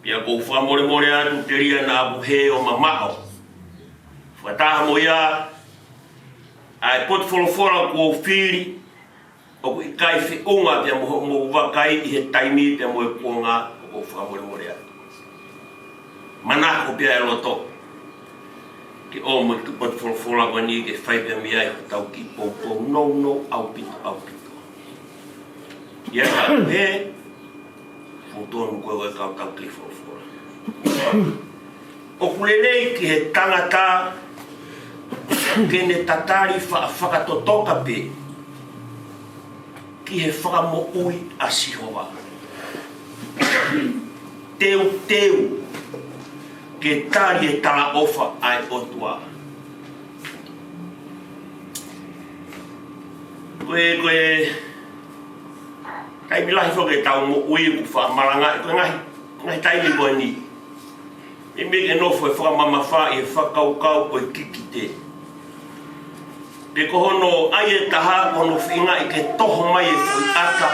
Pea ʻoku ou fakamolemole atu telia naʻa ku hē ʻo mamaʻo. Fakataha mo ia, ʻa e potu folofola kuo u fili ʻoku ʻikai feʻunga pea mo hoʻomou vakai ʻi he taimi pea mo e kuonga, ʻoku ou fakamolemole atu. Manako pē ʻa e loto ke ʻomai e potu folofola ko eni ke fai pē mei ai hotau kiʻi poupou nounou ʻaupito, ʻaupito. ʻIo, ka ʻoku hē, fuʻu tonu ko e kau tau kiʻi folofola. ʻOku lelei ki he tangata ke ne tatali fa-, fakatotoka pē ki he fakamoʻui ʻa Sihova. Teuteu ke tali e talaʻofa ʻa e ʻOtua. Ko e, ko e taimi lahi foki ʻetau moʻui ʻoku faʻa malangaʻi, ko e ngaahi, ngaahi taimi ko eni. ʻE meimei nofo e fakamamafa ʻi he fakakaukau ko e kikite. Pe ko hono ʻai e taha, ko hono feingaʻi ke toho mai e foʻi ʻata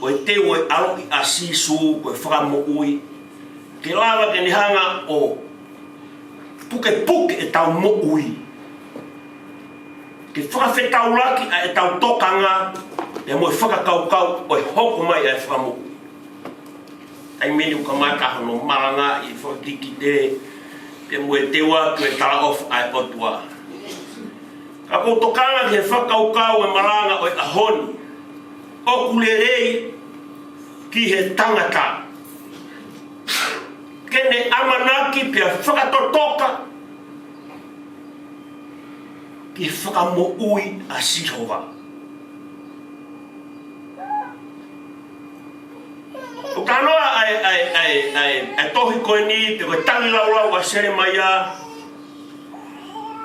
ʻo e teu ʻo e ʻaloʻi ʻa Sīsū ko e fakamoʻui, ke lava ke ne hanga ʻo pukepuke ʻetau moʻui, ke fakafetaulaki ʻa ʻetau tokanga pea mo e fakakaukau ʻo e hoko mai ʻa e fakamoʻui. Taimi ni ʻoku kamata hono malangaʻi e fakakikite pea mo e teu atu e talaʻofa ʻa e ʻOtua. Ka ʻoku ou tokanga ki he fakakaukau e malanga ʻo e ʻaho ni, ʻoku lelei ki he tangata ke ne ʻamanaki pea fakatotoka ʻi he fakamoʻui ʻa Sihova. ʻOku talanoa ʻa e, ʻa e, ʻa e, ʻa e, ʻa e tohi ko eni, pe ko e tangilaulau ʻa Selemaia,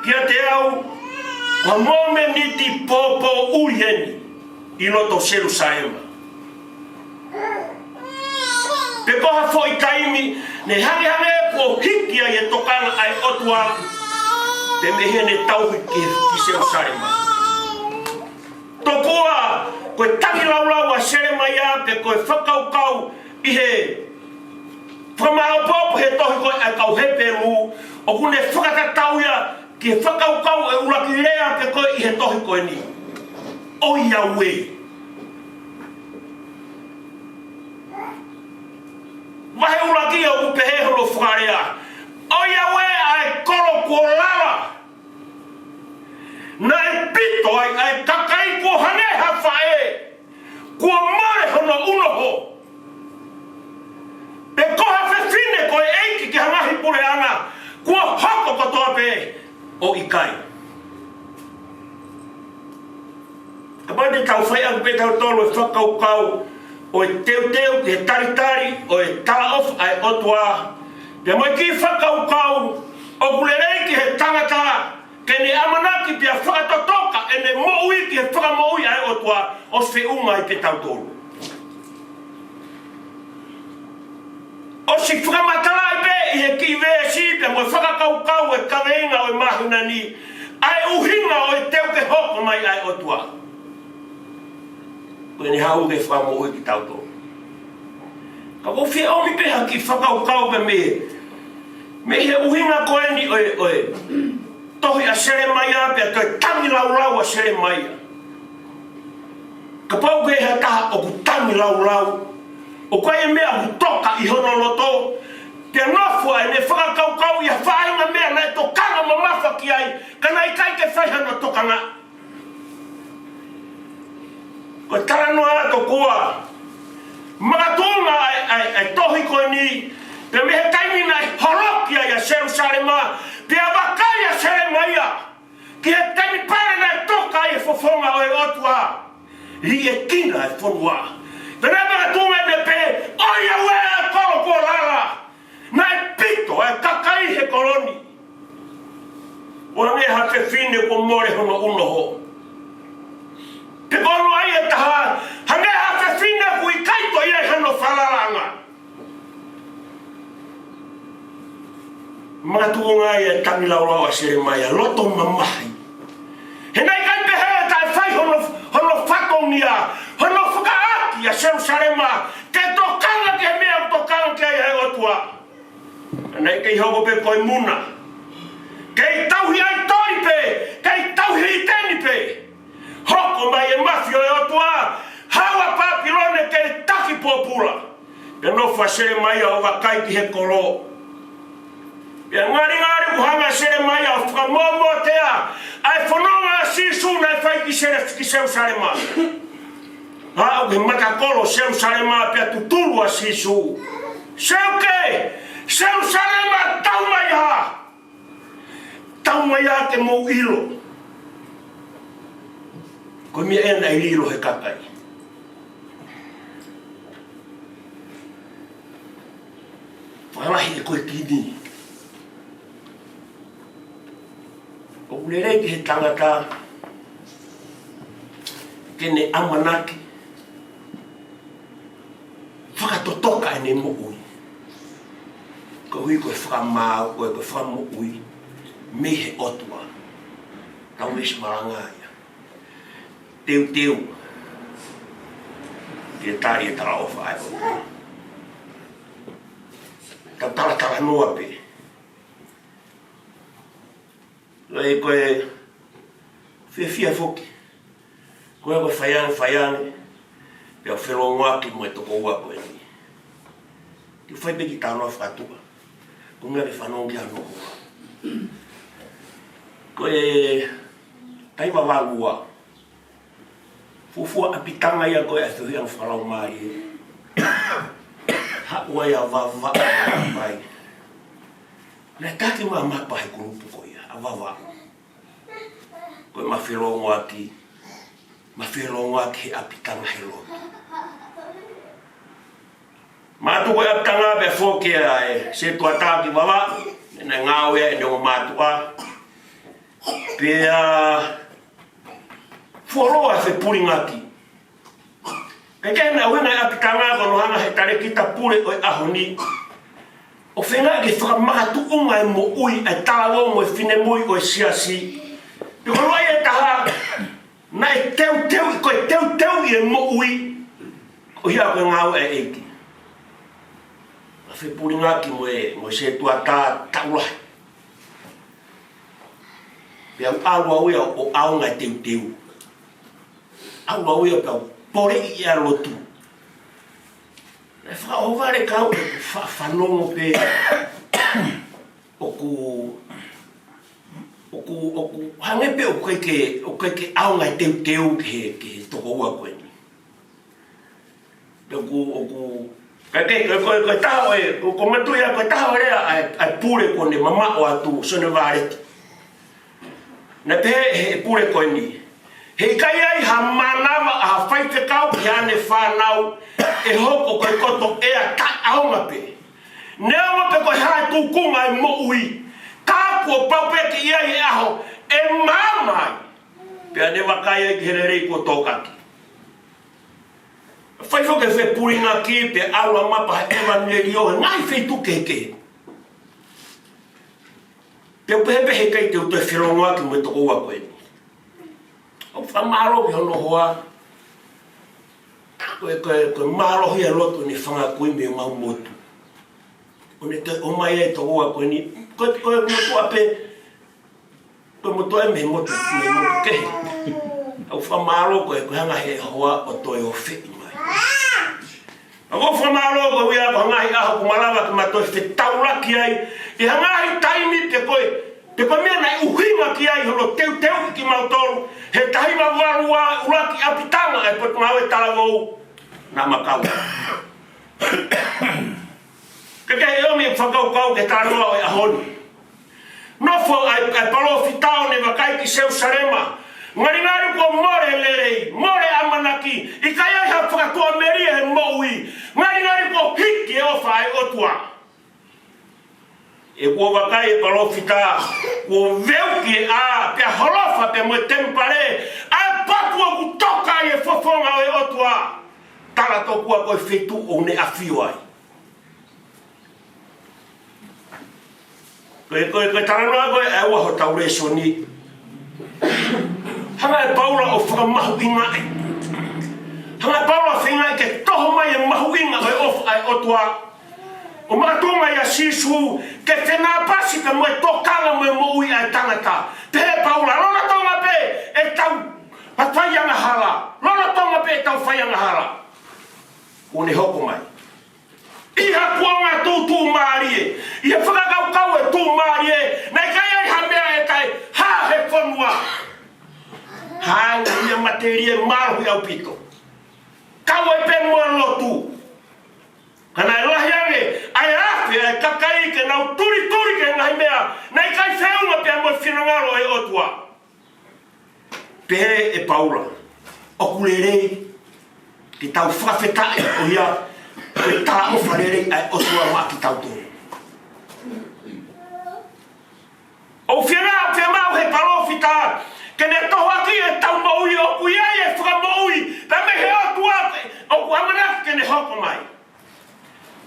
kiate au, ko ha momeniti pōpōʻuli eni ʻi loto Selusalema. Pe ko ha foʻi taimi, ne hangehangē kuo hiki ai e tokanga ʻa e ʻOtua, pea mei heʻene tauhi ki, ki Selusalema. Tokua, ko e tangilaulau ʻa Selemaia, pe ko e fakakaukau ʻi he fakamāopoopo he tohi ko ē ʻa e kau Hepelū, ʻoku ne fakatatau ia ki he fakakaukau ʻa e ʻuluaki lea pe ko ē ʻi he tohi ko eni. ʻOiauē. Vahe ʻuluaki ʻoku pehē hono fakalea: ʻOiauē ʻa e kolo kuo lala, naʻe pito ai ʻa e kakai kuo hangē ha faʻē kuo mole hono ʻunoho. Pe ko ha fefine ko e ʻeiki ki ha ngaahi puleʻanga, kuo hoko kotoa pē ʻo ʻikai. Kapau te tau fai ʻaki pē ʻe tautolu e fakakaukau ʻo e teuteu ki he talitali ʻo e talaʻofa ʻa e ʻOtua, pea mo e kiʻi fakakaukau ʻoku lelei ki he tangata ke ne ʻamanaki pea fakatotoka ʻene moʻui ki he fakamoʻui ʻa e ʻOtua, ʻosi feʻunga ai pē tautolu. ʻOsi fakamatalaʻi pē ʻi he kiʻi veesi pea mo e fakakaukau e kaveinga ʻo e māhina ni, ʻa e ʻuhinga ʻo e teu ke hoko mai ʻa e ʻOtua. Ko ʻene haʻu ke fakamoʻui kitautolu. Ka ʻoku ou fie ʻomi pē ha kiʻi fakakaukau pē mei, mei he ʻuhinga ko eni ʻo e, ʻo e tohi ʻa Selemaia pea toe tangilaulau ʻa Selemaia. Kapau ko ha taha ʻoku tangilaulau, ʻoku ʻi ai e meʻa ʻoku toka ʻi hono loto, pea nofo ai ʻene fakakaukau ʻi ha faʻahinga meʻa naʻe tokanga mamafa ki ai, ka naʻe ʻikai ke fai hano tokanga. Ko e talanoa tokua, makatuʻunga ʻa e, ʻa e, ʻa e tohi ko eni, pea mei he taimi naʻe holoki ai ʻa Selusalema, pea vakai ʻa Selemaia ki he temipale naʻe toka ai e fofonga ʻo e ʻOtua, liʻekina e fonua. Pea naʻe makatuʻunga ʻene pehē, ʻOiauē ʻa e kolo kuo lala, naʻe pito ʻa e kakai he kolo ni, ʻo hangē ha fefine kuo mole hono ʻunoho. Pe ko hono ʻai ʻe taha, hangē ha fefine ʻoku ʻikai toe ʻi ai hano falalaʻanga. Makatuʻunga ai e tangilaulau ʻa Selemaia, loto mamahi. He naʻe ʻikai pehē ʻe taʻe fai hono, hono fatongia, hono fakaʻaki ʻa Selusalema ke tokanga ki he meʻa ʻoku tokanga ki ai ʻa e ʻOtua. Naʻe kei hoko pē ko e muna. Kei tauhi ʻaitoli pē, kei tauhi ʻiteni pē. Hoko mai e mafi ʻo e ʻOtua, haʻu ʻa Papilone ke taki pōpula. Pea nofo ʻa Selemaia ʻo vakai ki he kolo. Pea ngalingali ʻoku hanga ʻe Selemaia ʻo fakamoʻomoʻotea ʻa e fononga ʻa Sīsū naʻe fai ki Sele-, ki Selusalema. Haʻu ki he matakolo ʻo Selusalema pea tutulu ʻa Sīsū. Seuke, Selusalema, tau mai ā. Tau mai ā ke mou ʻilo. Ko e meʻa ē naʻe lilo he kakai. Fakalahi e ko e kini. ʻOku lelei ki he tangata ke ne ʻamanaki fakatotoka ʻene moʻui. Koeʻuhi ko e fakamaau, ko e, ko e fakamoʻui mei he ʻOtua. Tau veesi malanga ia. Teuteu ke tali e talaʻofa ʻa e ʻOtua. Tau talatalanoa pē. Loi ko e fiefia foki. Ko e ko e faiange, faiange. Pea felongoaki mo e tokoua ko eni. Te u fai pē kiʻi talanoa fakatuʻa. Ko e ngaahi fanongo ki hano hoa. Ko e taimi vavangua. Fuofua ʻapitanga ia ko e ʻa e fehuʻiʻanga fakalaumālie. Haʻu ai ʻa Vavaʻu mai. Naʻe taki mamafa he kulupu ko ia, ʻa Vavaʻu. ko e mafelongoaki, mafelongoaki he ʻapitanga he lotu. Mātuʻa ko e ʻapitanga pea foki ʻa e setuata ki Vavaʻu, naʻe ngāue ai ʻene ongo mātuʻa. Pea fuoloa e fepulingaki. Kae kehe naʻe ʻuhinga e ʻapitanga ko hono hanga he talēkita pule ʻo e ʻaho ni ʻo feinga ke fakamakatuʻunga e moʻui ʻa e talavou mo e finemui ʻo e siasi. Pea ko e ʻuluaki taha naʻe teuteu, ko e teuteu ʻi he moʻui ʻo ia ko e ngāue ʻa e ʻEiki. Naʻe fepulingaki mo e, mo e setuata taʻu lahi. Pea u ʻalu au ia ʻo ʻaonga e teuteu. ʻAlu au ia pea u poleʻi ʻa e lotu. Naʻe fakaʻohovale kau ʻeku fa-, fanongo pē ʻoku, ʻoku, ʻoku hangē pē ʻoku ʻikai ke, ʻoku ʻikai ke ʻaonga e teuteu ki he, ki he tokoua ko eni. Pea ʻoku, ʻoku, ka ke, ko, ko, ko e taha ʻo e, ko, ko e motuʻa ia, ko e taha ʻo e lea ʻa e, ʻa e pule ko eni mamaʻo atu, Sione Vāleti. Naʻe pehē ʻe he pule ko eni: He ʻikai ai ha mānava ʻa ha faifekau ki haʻane fānau ʻe hoko ko e koto ʻea taʻeʻaonga pē. Neongo pe ko e hā e tūkunga e moʻui, ka kuo pau pē ke ʻi ai e ʻaho ʻe maama ai, pea ne vakai ai ki he lelei kuo tōkaki. Fai foki e fepulingaki pea ʻalu ʻo mapa he ʻevangeliō he ngaahi feituʻu kehekehe. Pea u pehē pē he ʻikai te u toe felongoaki mo e tokoua ko eni. ʻOku ou fakamālō ki hono hoa. Ko e, ko e, ko e mālohi ʻa e lotu ʻene fanga kui mei homau motu. ʻO ne toe ʻomai ai e tokoua ko eni. Ko e, ko e motuʻa pē, ko e motuʻa ia mei he motu, mei he motu kehe. ʻOku ou fakamālō ko e, ko e hanga he hoa ʻo toe ʻofeʻi mai. ʻOku ou fakamālō koeʻuhi ko e ngaahi ʻaho kuo malava ke ma toe fetaulaki ai ʻi ha ngaahi taimi pe ko e, pe ko e meʻa naʻe ʻuhinga ki ai hono teuteuʻi kimautolu he taha hiva valu ua, ʻuluaki ʻapitanga ʻa e Potungāue Talavou, naʻa ma kau. Ka ke ʻomi e fakakaukau ki he talanoa ʻo e ʻaho ni. Nofo ai ʻa e palōfita ʻo ne vakai ki Selusalema. Ngalingali kuo mole e lelei, mole e ʻamanaki, ʻikai ai ha fakatuʻamelie he moʻui. Ngalingali kuo hiki e ʻofa ʻa e ʻOtua. ʻE kuo vakai e palōfita, kuo veuki e ʻā, pea holofa pē mo e temipale, ʻa e potu ʻoku toka ai e fofonga ʻo e ʻOtua. Tala tokua ko e feituʻu ʻoku ne ʻafio ai. Ko e, ko e, ko e talanoa ko ē ʻa e ua hotau lēsoni. Hanga ʻe Paula ʻo fakamahuʻingaʻi. Hanga ʻe Paula ʻo feingaʻi ke toho mai e mahuʻinga ʻo e ʻofa ʻa e ʻOtua. ʻO makatuʻunga ʻia Sīsū ke fenāpasi pē mo e tokanga mo e moʻui ʻa e tangata. Pehē ʻe Paula, lolotonga pē ʻetau fai angahala. Lolotonga pē ʻetau fai angahala, kuo ne hoko mai. ʻI ha kuonga tuʻutuʻumālie, ʻi ha fakakaukau ʻe tuʻumālie, naʻe ʻikai ai ha meʻa ʻe taʻe hā he fonua. Hā ange ia matelie mālohi ʻaupito. Kau ai pē mo e lotu. Ka naʻe lahi ange ʻa e afe ʻa e kakai ke nau tulituli ki he ngaahi meʻa naʻe ʻikai feʻunga pea mo e finangalo ʻo e ʻOtua. Pehē ʻe Paula, ʻoku lelei ke tau fakafetaʻi ʻo ia ko e talaʻofa lelei ʻa e ʻOtua maʻa kitautolu. ʻOku fiemaʻu, fiemaʻu he palōfita ke ne tohoakiʻi ʻetau moʻui ʻoku ʻi ai e fakamoʻui pea mei he ʻOtua ʻoku ʻamanaki ke ne hoko mai.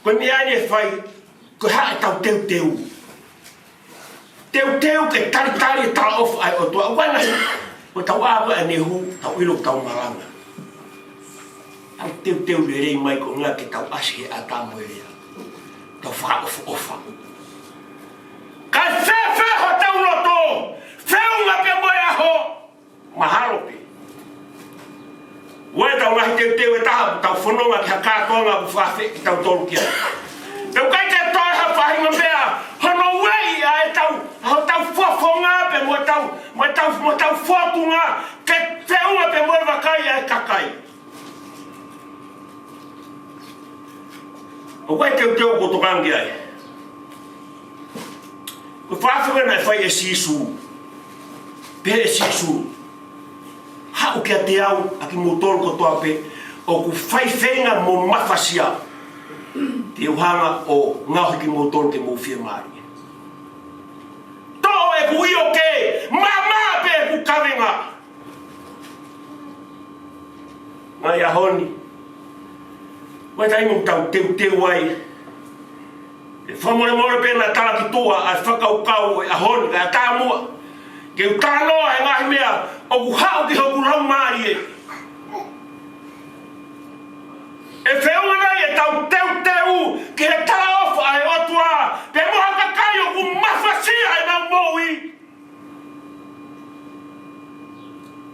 Ko e meʻa eni ʻe fai, ko e hā ʻetau teuteu. Teuteu ke talitali e talaʻofa ʻa e ʻOtua. ʻOku ʻi ai e ngaahi, ko ʻetau ʻā ko ē ʻanehu, tau ʻilo ʻoku tau malanga. Tau teuteu lelei mai ko e ʻuhinga ke tau ʻasi he ʻatā mo e lea. Tau fakaʻofoʻofa. Kae fēfē hotau loto, feʻunga pē mo e ʻaho. Mahalo pē. ʻOku ʻi ai ʻetau ngaahi teuteu ʻe taha, tau fononga ki ha kātoanga ʻoku fakaafeʻi kitautolu ki ai. Pea ʻoku ʻikai ke toe ha faʻahinga meʻa hono ueʻi ʻa ʻetau, hotau fofonga pē mo ʻetau, mo ʻetau, mo ʻetau fōtunga ke feʻunga pē mo e vakai ʻa e kakai. ʻOku ʻi ai e teuteu ʻoku ou tokanga ki ai. Ko e fakaafeʻi naʻe fai ʻe Sīsū. Pehē ʻe Sīsū, ʻOku kiate au, ʻa kimoutolu kotoa pē ʻoku faifeinga mo mafasia, te u hanga ʻo ngaohi kimoutolu ke mou fiemālie. Toʻo ʻeku ʻio ke māmā pē ʻeku kavenga. Ngaahi ʻaho ni, ʻoku ʻi ai e taimi ʻoku tau teuteu ai. ʻE fakamolemole pē naʻa tala ki tuʻa ʻa e fakakaukau ʻo e ʻaho ni, kae ʻatā muʻa ke u talanoa he ngaahi meʻa ʻoku haʻu ki hoku laumālie. ʻE feʻunga nai ʻetau teuteu ki he talaʻofa ʻa e ʻOtua, pea mo ha kakai ʻoku mafasia ʻenau moʻui?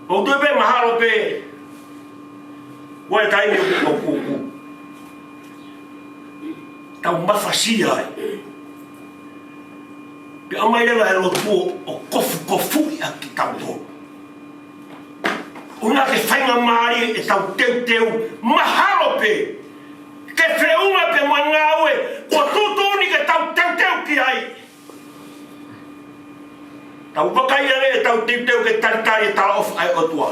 ʻOku ou tui pē mahalo pē ʻoku ʻi ai e taimi ʻoku, ʻoku, ʻoku tau mafasia ai. Pea ʻomai leva e lotu ʻo kofukofuʻi ʻa kitautolu. ʻUhinga ke faingamālie ʻetau teuteu, mahalo pē ke feʻunga pē mo e ngāue kuo tuʻutuʻuni ke tau teuteu ki ai. Tau vakai ange ʻetau teuteu ke talitali e talaʻofa ʻa e ʻOtua?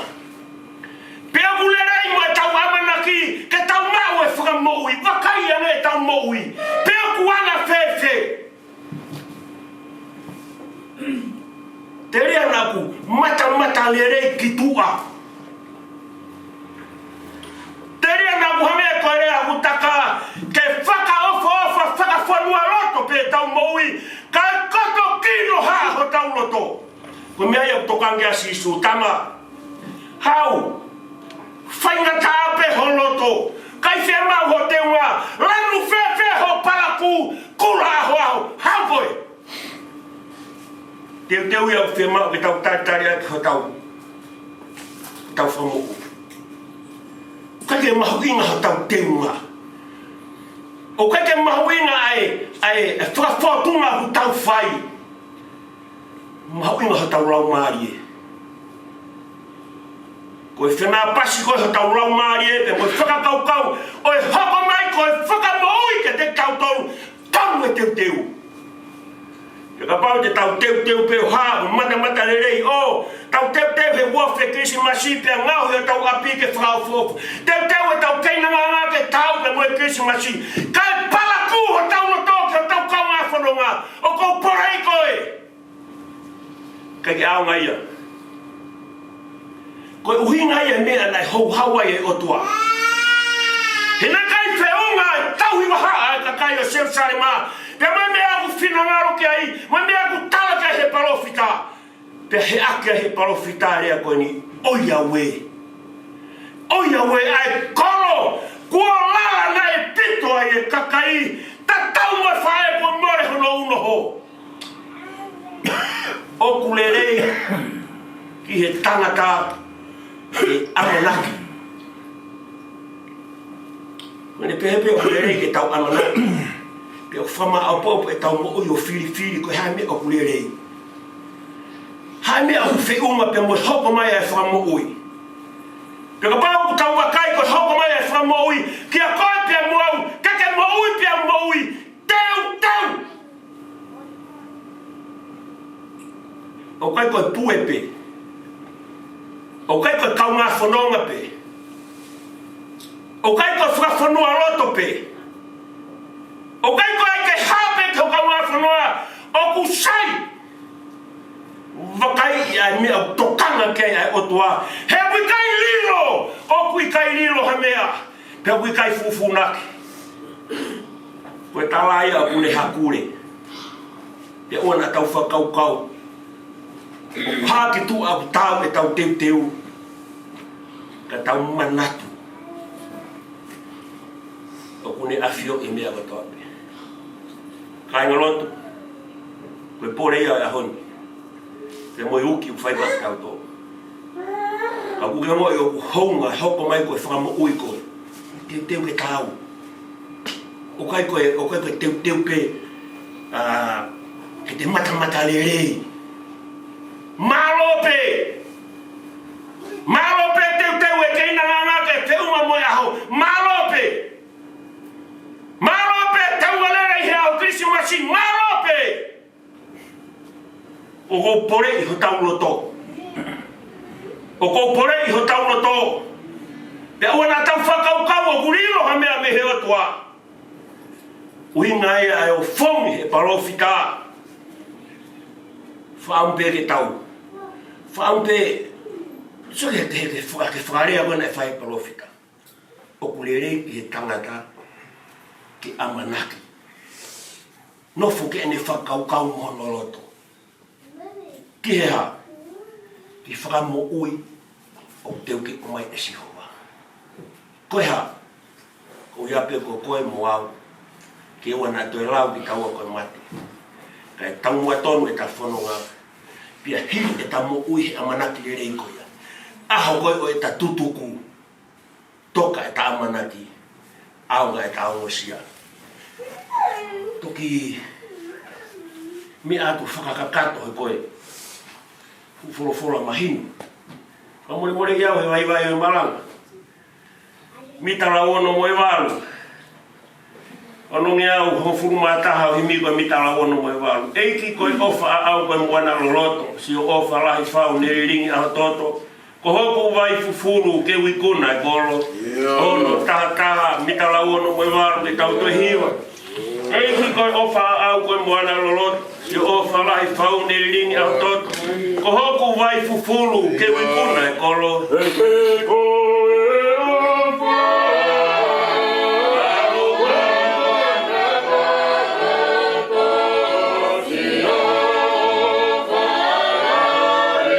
Pe ʻoku lelei mo ʻetau ʻamanaki ke tau maʻu e fakamoʻui? Vakai ange ʻetau moʻui pe ʻoku anga fēfē. Telia naʻa ku matamata lelei ki tuʻa. Telia naʻa ku hangē ko e lea ʻoku taka ke fakaʻofoʻofa, fakafonualoto pē ʻetau moʻui, kae koto kino hā hotau loto. Ko e meʻa ia ʻoku tokanga ki ai ʻa Sīsū, tama, hau, faingataʻa pē ho loto, ʻikai fiemaʻu ho teunga, lanu fēfē ho palakū, kula ahoaho, hau koe. Teuteu ia ʻoku fiemaʻu ke tau talitali ʻaki hotau, hotau fakamoʻui. ʻOku ʻikai ke mahuʻinga hotau teunga. ʻOku ʻikai ke mahuʻinga ʻa e, ʻa e, ʻa e fakafōtunga ʻoku tau fai. Mahuʻinga hotau laumālie. Ko e fenāpasi ko ē hotau laumālie, pea mo e fakakaukau ʻo e hoko mai ko e fakamoʻui kiate kitautolu, tonu e teuteu. Pea kapau te tau teuteu pē ʻo hā, ʻo matamata lelei, ʻo tau teuteu he uofe Kilisimasi, pea ngaohi hotau ʻapi ke fakaʻofoʻofa. Teuteu ʻetau keinangāngā ke taau pē mo e Kilisimasi, kae palakū hotau loto ki hotau kaungā fononga, ʻoku ou poleʻi koe. ʻIkai ke ʻaonga ia. Ko e ʻuhinga ia e meʻa naʻe houhau ai e ʻOtua. He naʻe ʻikai feʻunga e tauhi vahaʻa e kakai ʻo Selusalema pea mo e meʻa ʻoku finangalo ki ai, mo e meʻa ʻoku tala ki ai he palōfita. Pea heʻaki ai he palōfita e lea ko eni, ʻoi auē. ʻOi auē ʻa e kolo kuo lala naʻe pito ai e kakai, tatau mo e faʻē kuo mole hono unoho. ʻOku lelei ki he tangata ʻa e ʻamanaki. Ko ʻene pehē pē ʻoku lelei ke tau ʻamanaki. Pea ʻoku fakamaʻopoʻopo ʻetau moʻui ʻo filifili ko e hā e meʻa ʻoku lelei. Hā e meʻa ʻoku feʻunga pea mo e hoko mai ʻa e fakamoʻui. Pea kapau ʻoku tau vakai ko e hoko mai ʻa e fakamoʻui kiate koe pea mo au, ke ke moʻui pea moʻui, teuteu. ʻOku ʻikai ko e pue pē. ʻOku ʻikai ko e kaungā fononga pē. ʻOku ʻikai ko e fakafonualoto pē. ʻOku ʻikai ko e ʻai ke hā pē ki ho kaungā fononga, ʻoku sai. Vakai ʻa e meʻa ʻoku tokanga ki ai ʻa e ʻOtua. He ʻoku ʻikai lilo, ʻoku ʻikai lilo ha meʻa, pea ʻoku ʻikai fufunaki. Ko e tala ia ʻoku ne hakule. Pea ʻoua naʻa tau fakakaukau ʻoku hā ki tuʻa ʻoku taau ʻetau teuteu, ka tau manatu ʻoku ne ʻafioʻi e meʻa kotoa pē. Kāingalotu, ko e pole ia ʻo e ʻaho ni, pea mo e uki ʻoku fai maʻatautolu. Ka ʻoku ke ongoʻi ʻoku hounga, hoko mai ko e fakamoʻui ko e teuteu ke taau. ʻOku ʻikai ko e, ʻoku ʻikai ko e teuteu pē, ā, ke te matamata lelei. Mālō pē. Mālō pē teuteu e keinangāngā ke feʻunga mo e ʻaho. Mālō pē. Mālō pē taunga lelei he ʻaho Kilisimasi. Mālō pē. ʻOku ou poleʻi hotau loto. ʻOku ou poleʻi hotau loto. Pea ʻoua naʻa tau fakakaukau ʻoku lilo ha meʻa mei he ʻOtua. ʻUhinga ia ʻa e ʻofongi ʻe he palōfita. Fakaʻamu pē ke tau. Fakaʻamu pē. Sio ki he, he, he, faka-, he fakalea ko ē naʻe fai ʻe he palōfita. ʻOku lelei ki he tangata ke ʻamanaki. Nofo ki heʻene fakakaukau mo hono loto. Ki he hā? Ki he fakamoʻui ʻoku teu ke ʻomai ʻe Sihova. Ko e hā? Ko ia pē ko koe mo au. Ke ʻoua naʻa toe lau kitaua ko e mate. Kae taumuʻa tonu ʻeta fononga. Pea hili ʻeta moʻui he ʻamanaki lelei ko ia. ʻAho ko ē ʻo ʻeta tutuku. Toka ʻeta ʻamanaki, ʻaonga ʻeta ongosia. Toki meʻa atu fakakakato he ko e fuʻu folofola mahino. Fakamolemole ʻi au he vaivai ʻo e malanga. Mita lau ono mo e valu. Onongeau hongofulu mā taha ʻo e himi ko e mita lau ono mo e valu. ʻEiki ko e ʻofa ʻaʻau ko e moana loloto, siʻo ʻofa lahi fau ne lilingi ʻa ho toto. Ko hoku vai fufulu ke u ikuna e kolo. Ono taha taha, mita lau ono mo e valu ke tau toe hiva. ʻEiki ko e ʻofa ʻaʻau ko e moana loloto, siʻo ʻofa lahi fau ne lilingi ʻa ho toto. Ko hoku vai fufulu ke u ikuna e kolo. ʻEiki ko e ʻofa ʻaʻau ko e moana loloto, siʻo ʻofa lahi fau ne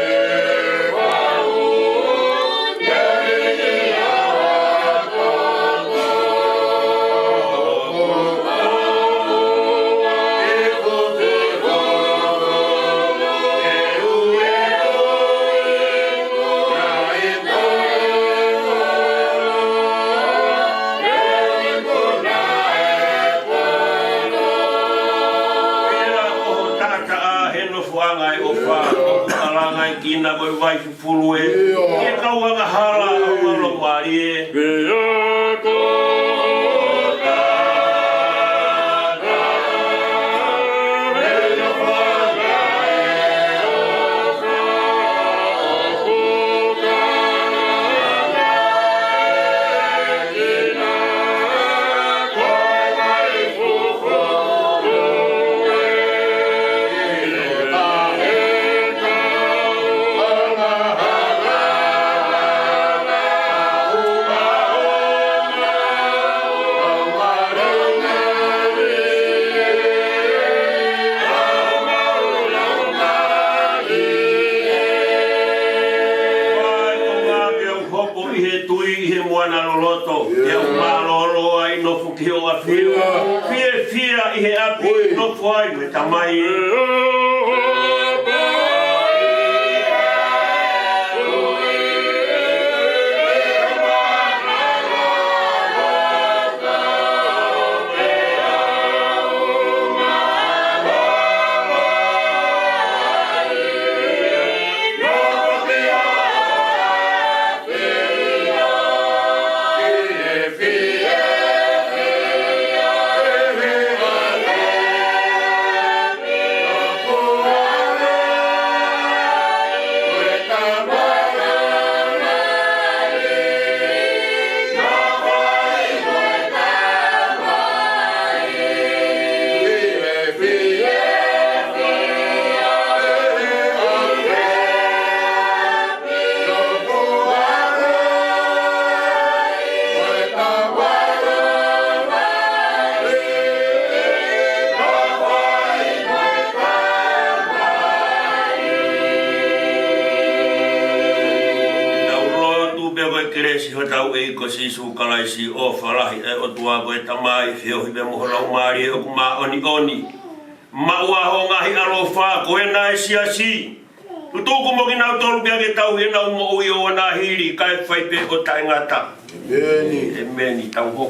lilingi ʻa ho toto. Ia ʻoho taʻataʻa he nofoʻanga ʻo e ʻofa, ʻoku ʻalangaʻi kina ko e vai fufulu ē. Ke kau angahala ʻa e ʻalu mālie. Hoko ʻi he tui ʻi he moana loloto, ʻe au mālōlō ai nofo ki hoʻo ʻafio. Fiefia ʻi he ʻapi nofo ai mo e Tamai. Tau lotu. Pea ko e kelesi ʻa hotau ʻEiki ko Sīsū Kalaisi, ʻofa lahi ʻa e ʻOtua ko e Tamai, feohi pea mo ho Laumālie ʻoku māʻoniʻoni, maʻu ʻa hoʻo ngaahi ʻaloʻofa ko ena ʻa e siasi, tutuku mo kinautolu pea ke tauhi ʻenau moʻui ʻo ʻoua naʻa hili kae fai pē ʻo taʻengata. ʻEmeni. ʻEmeni. Tau hoko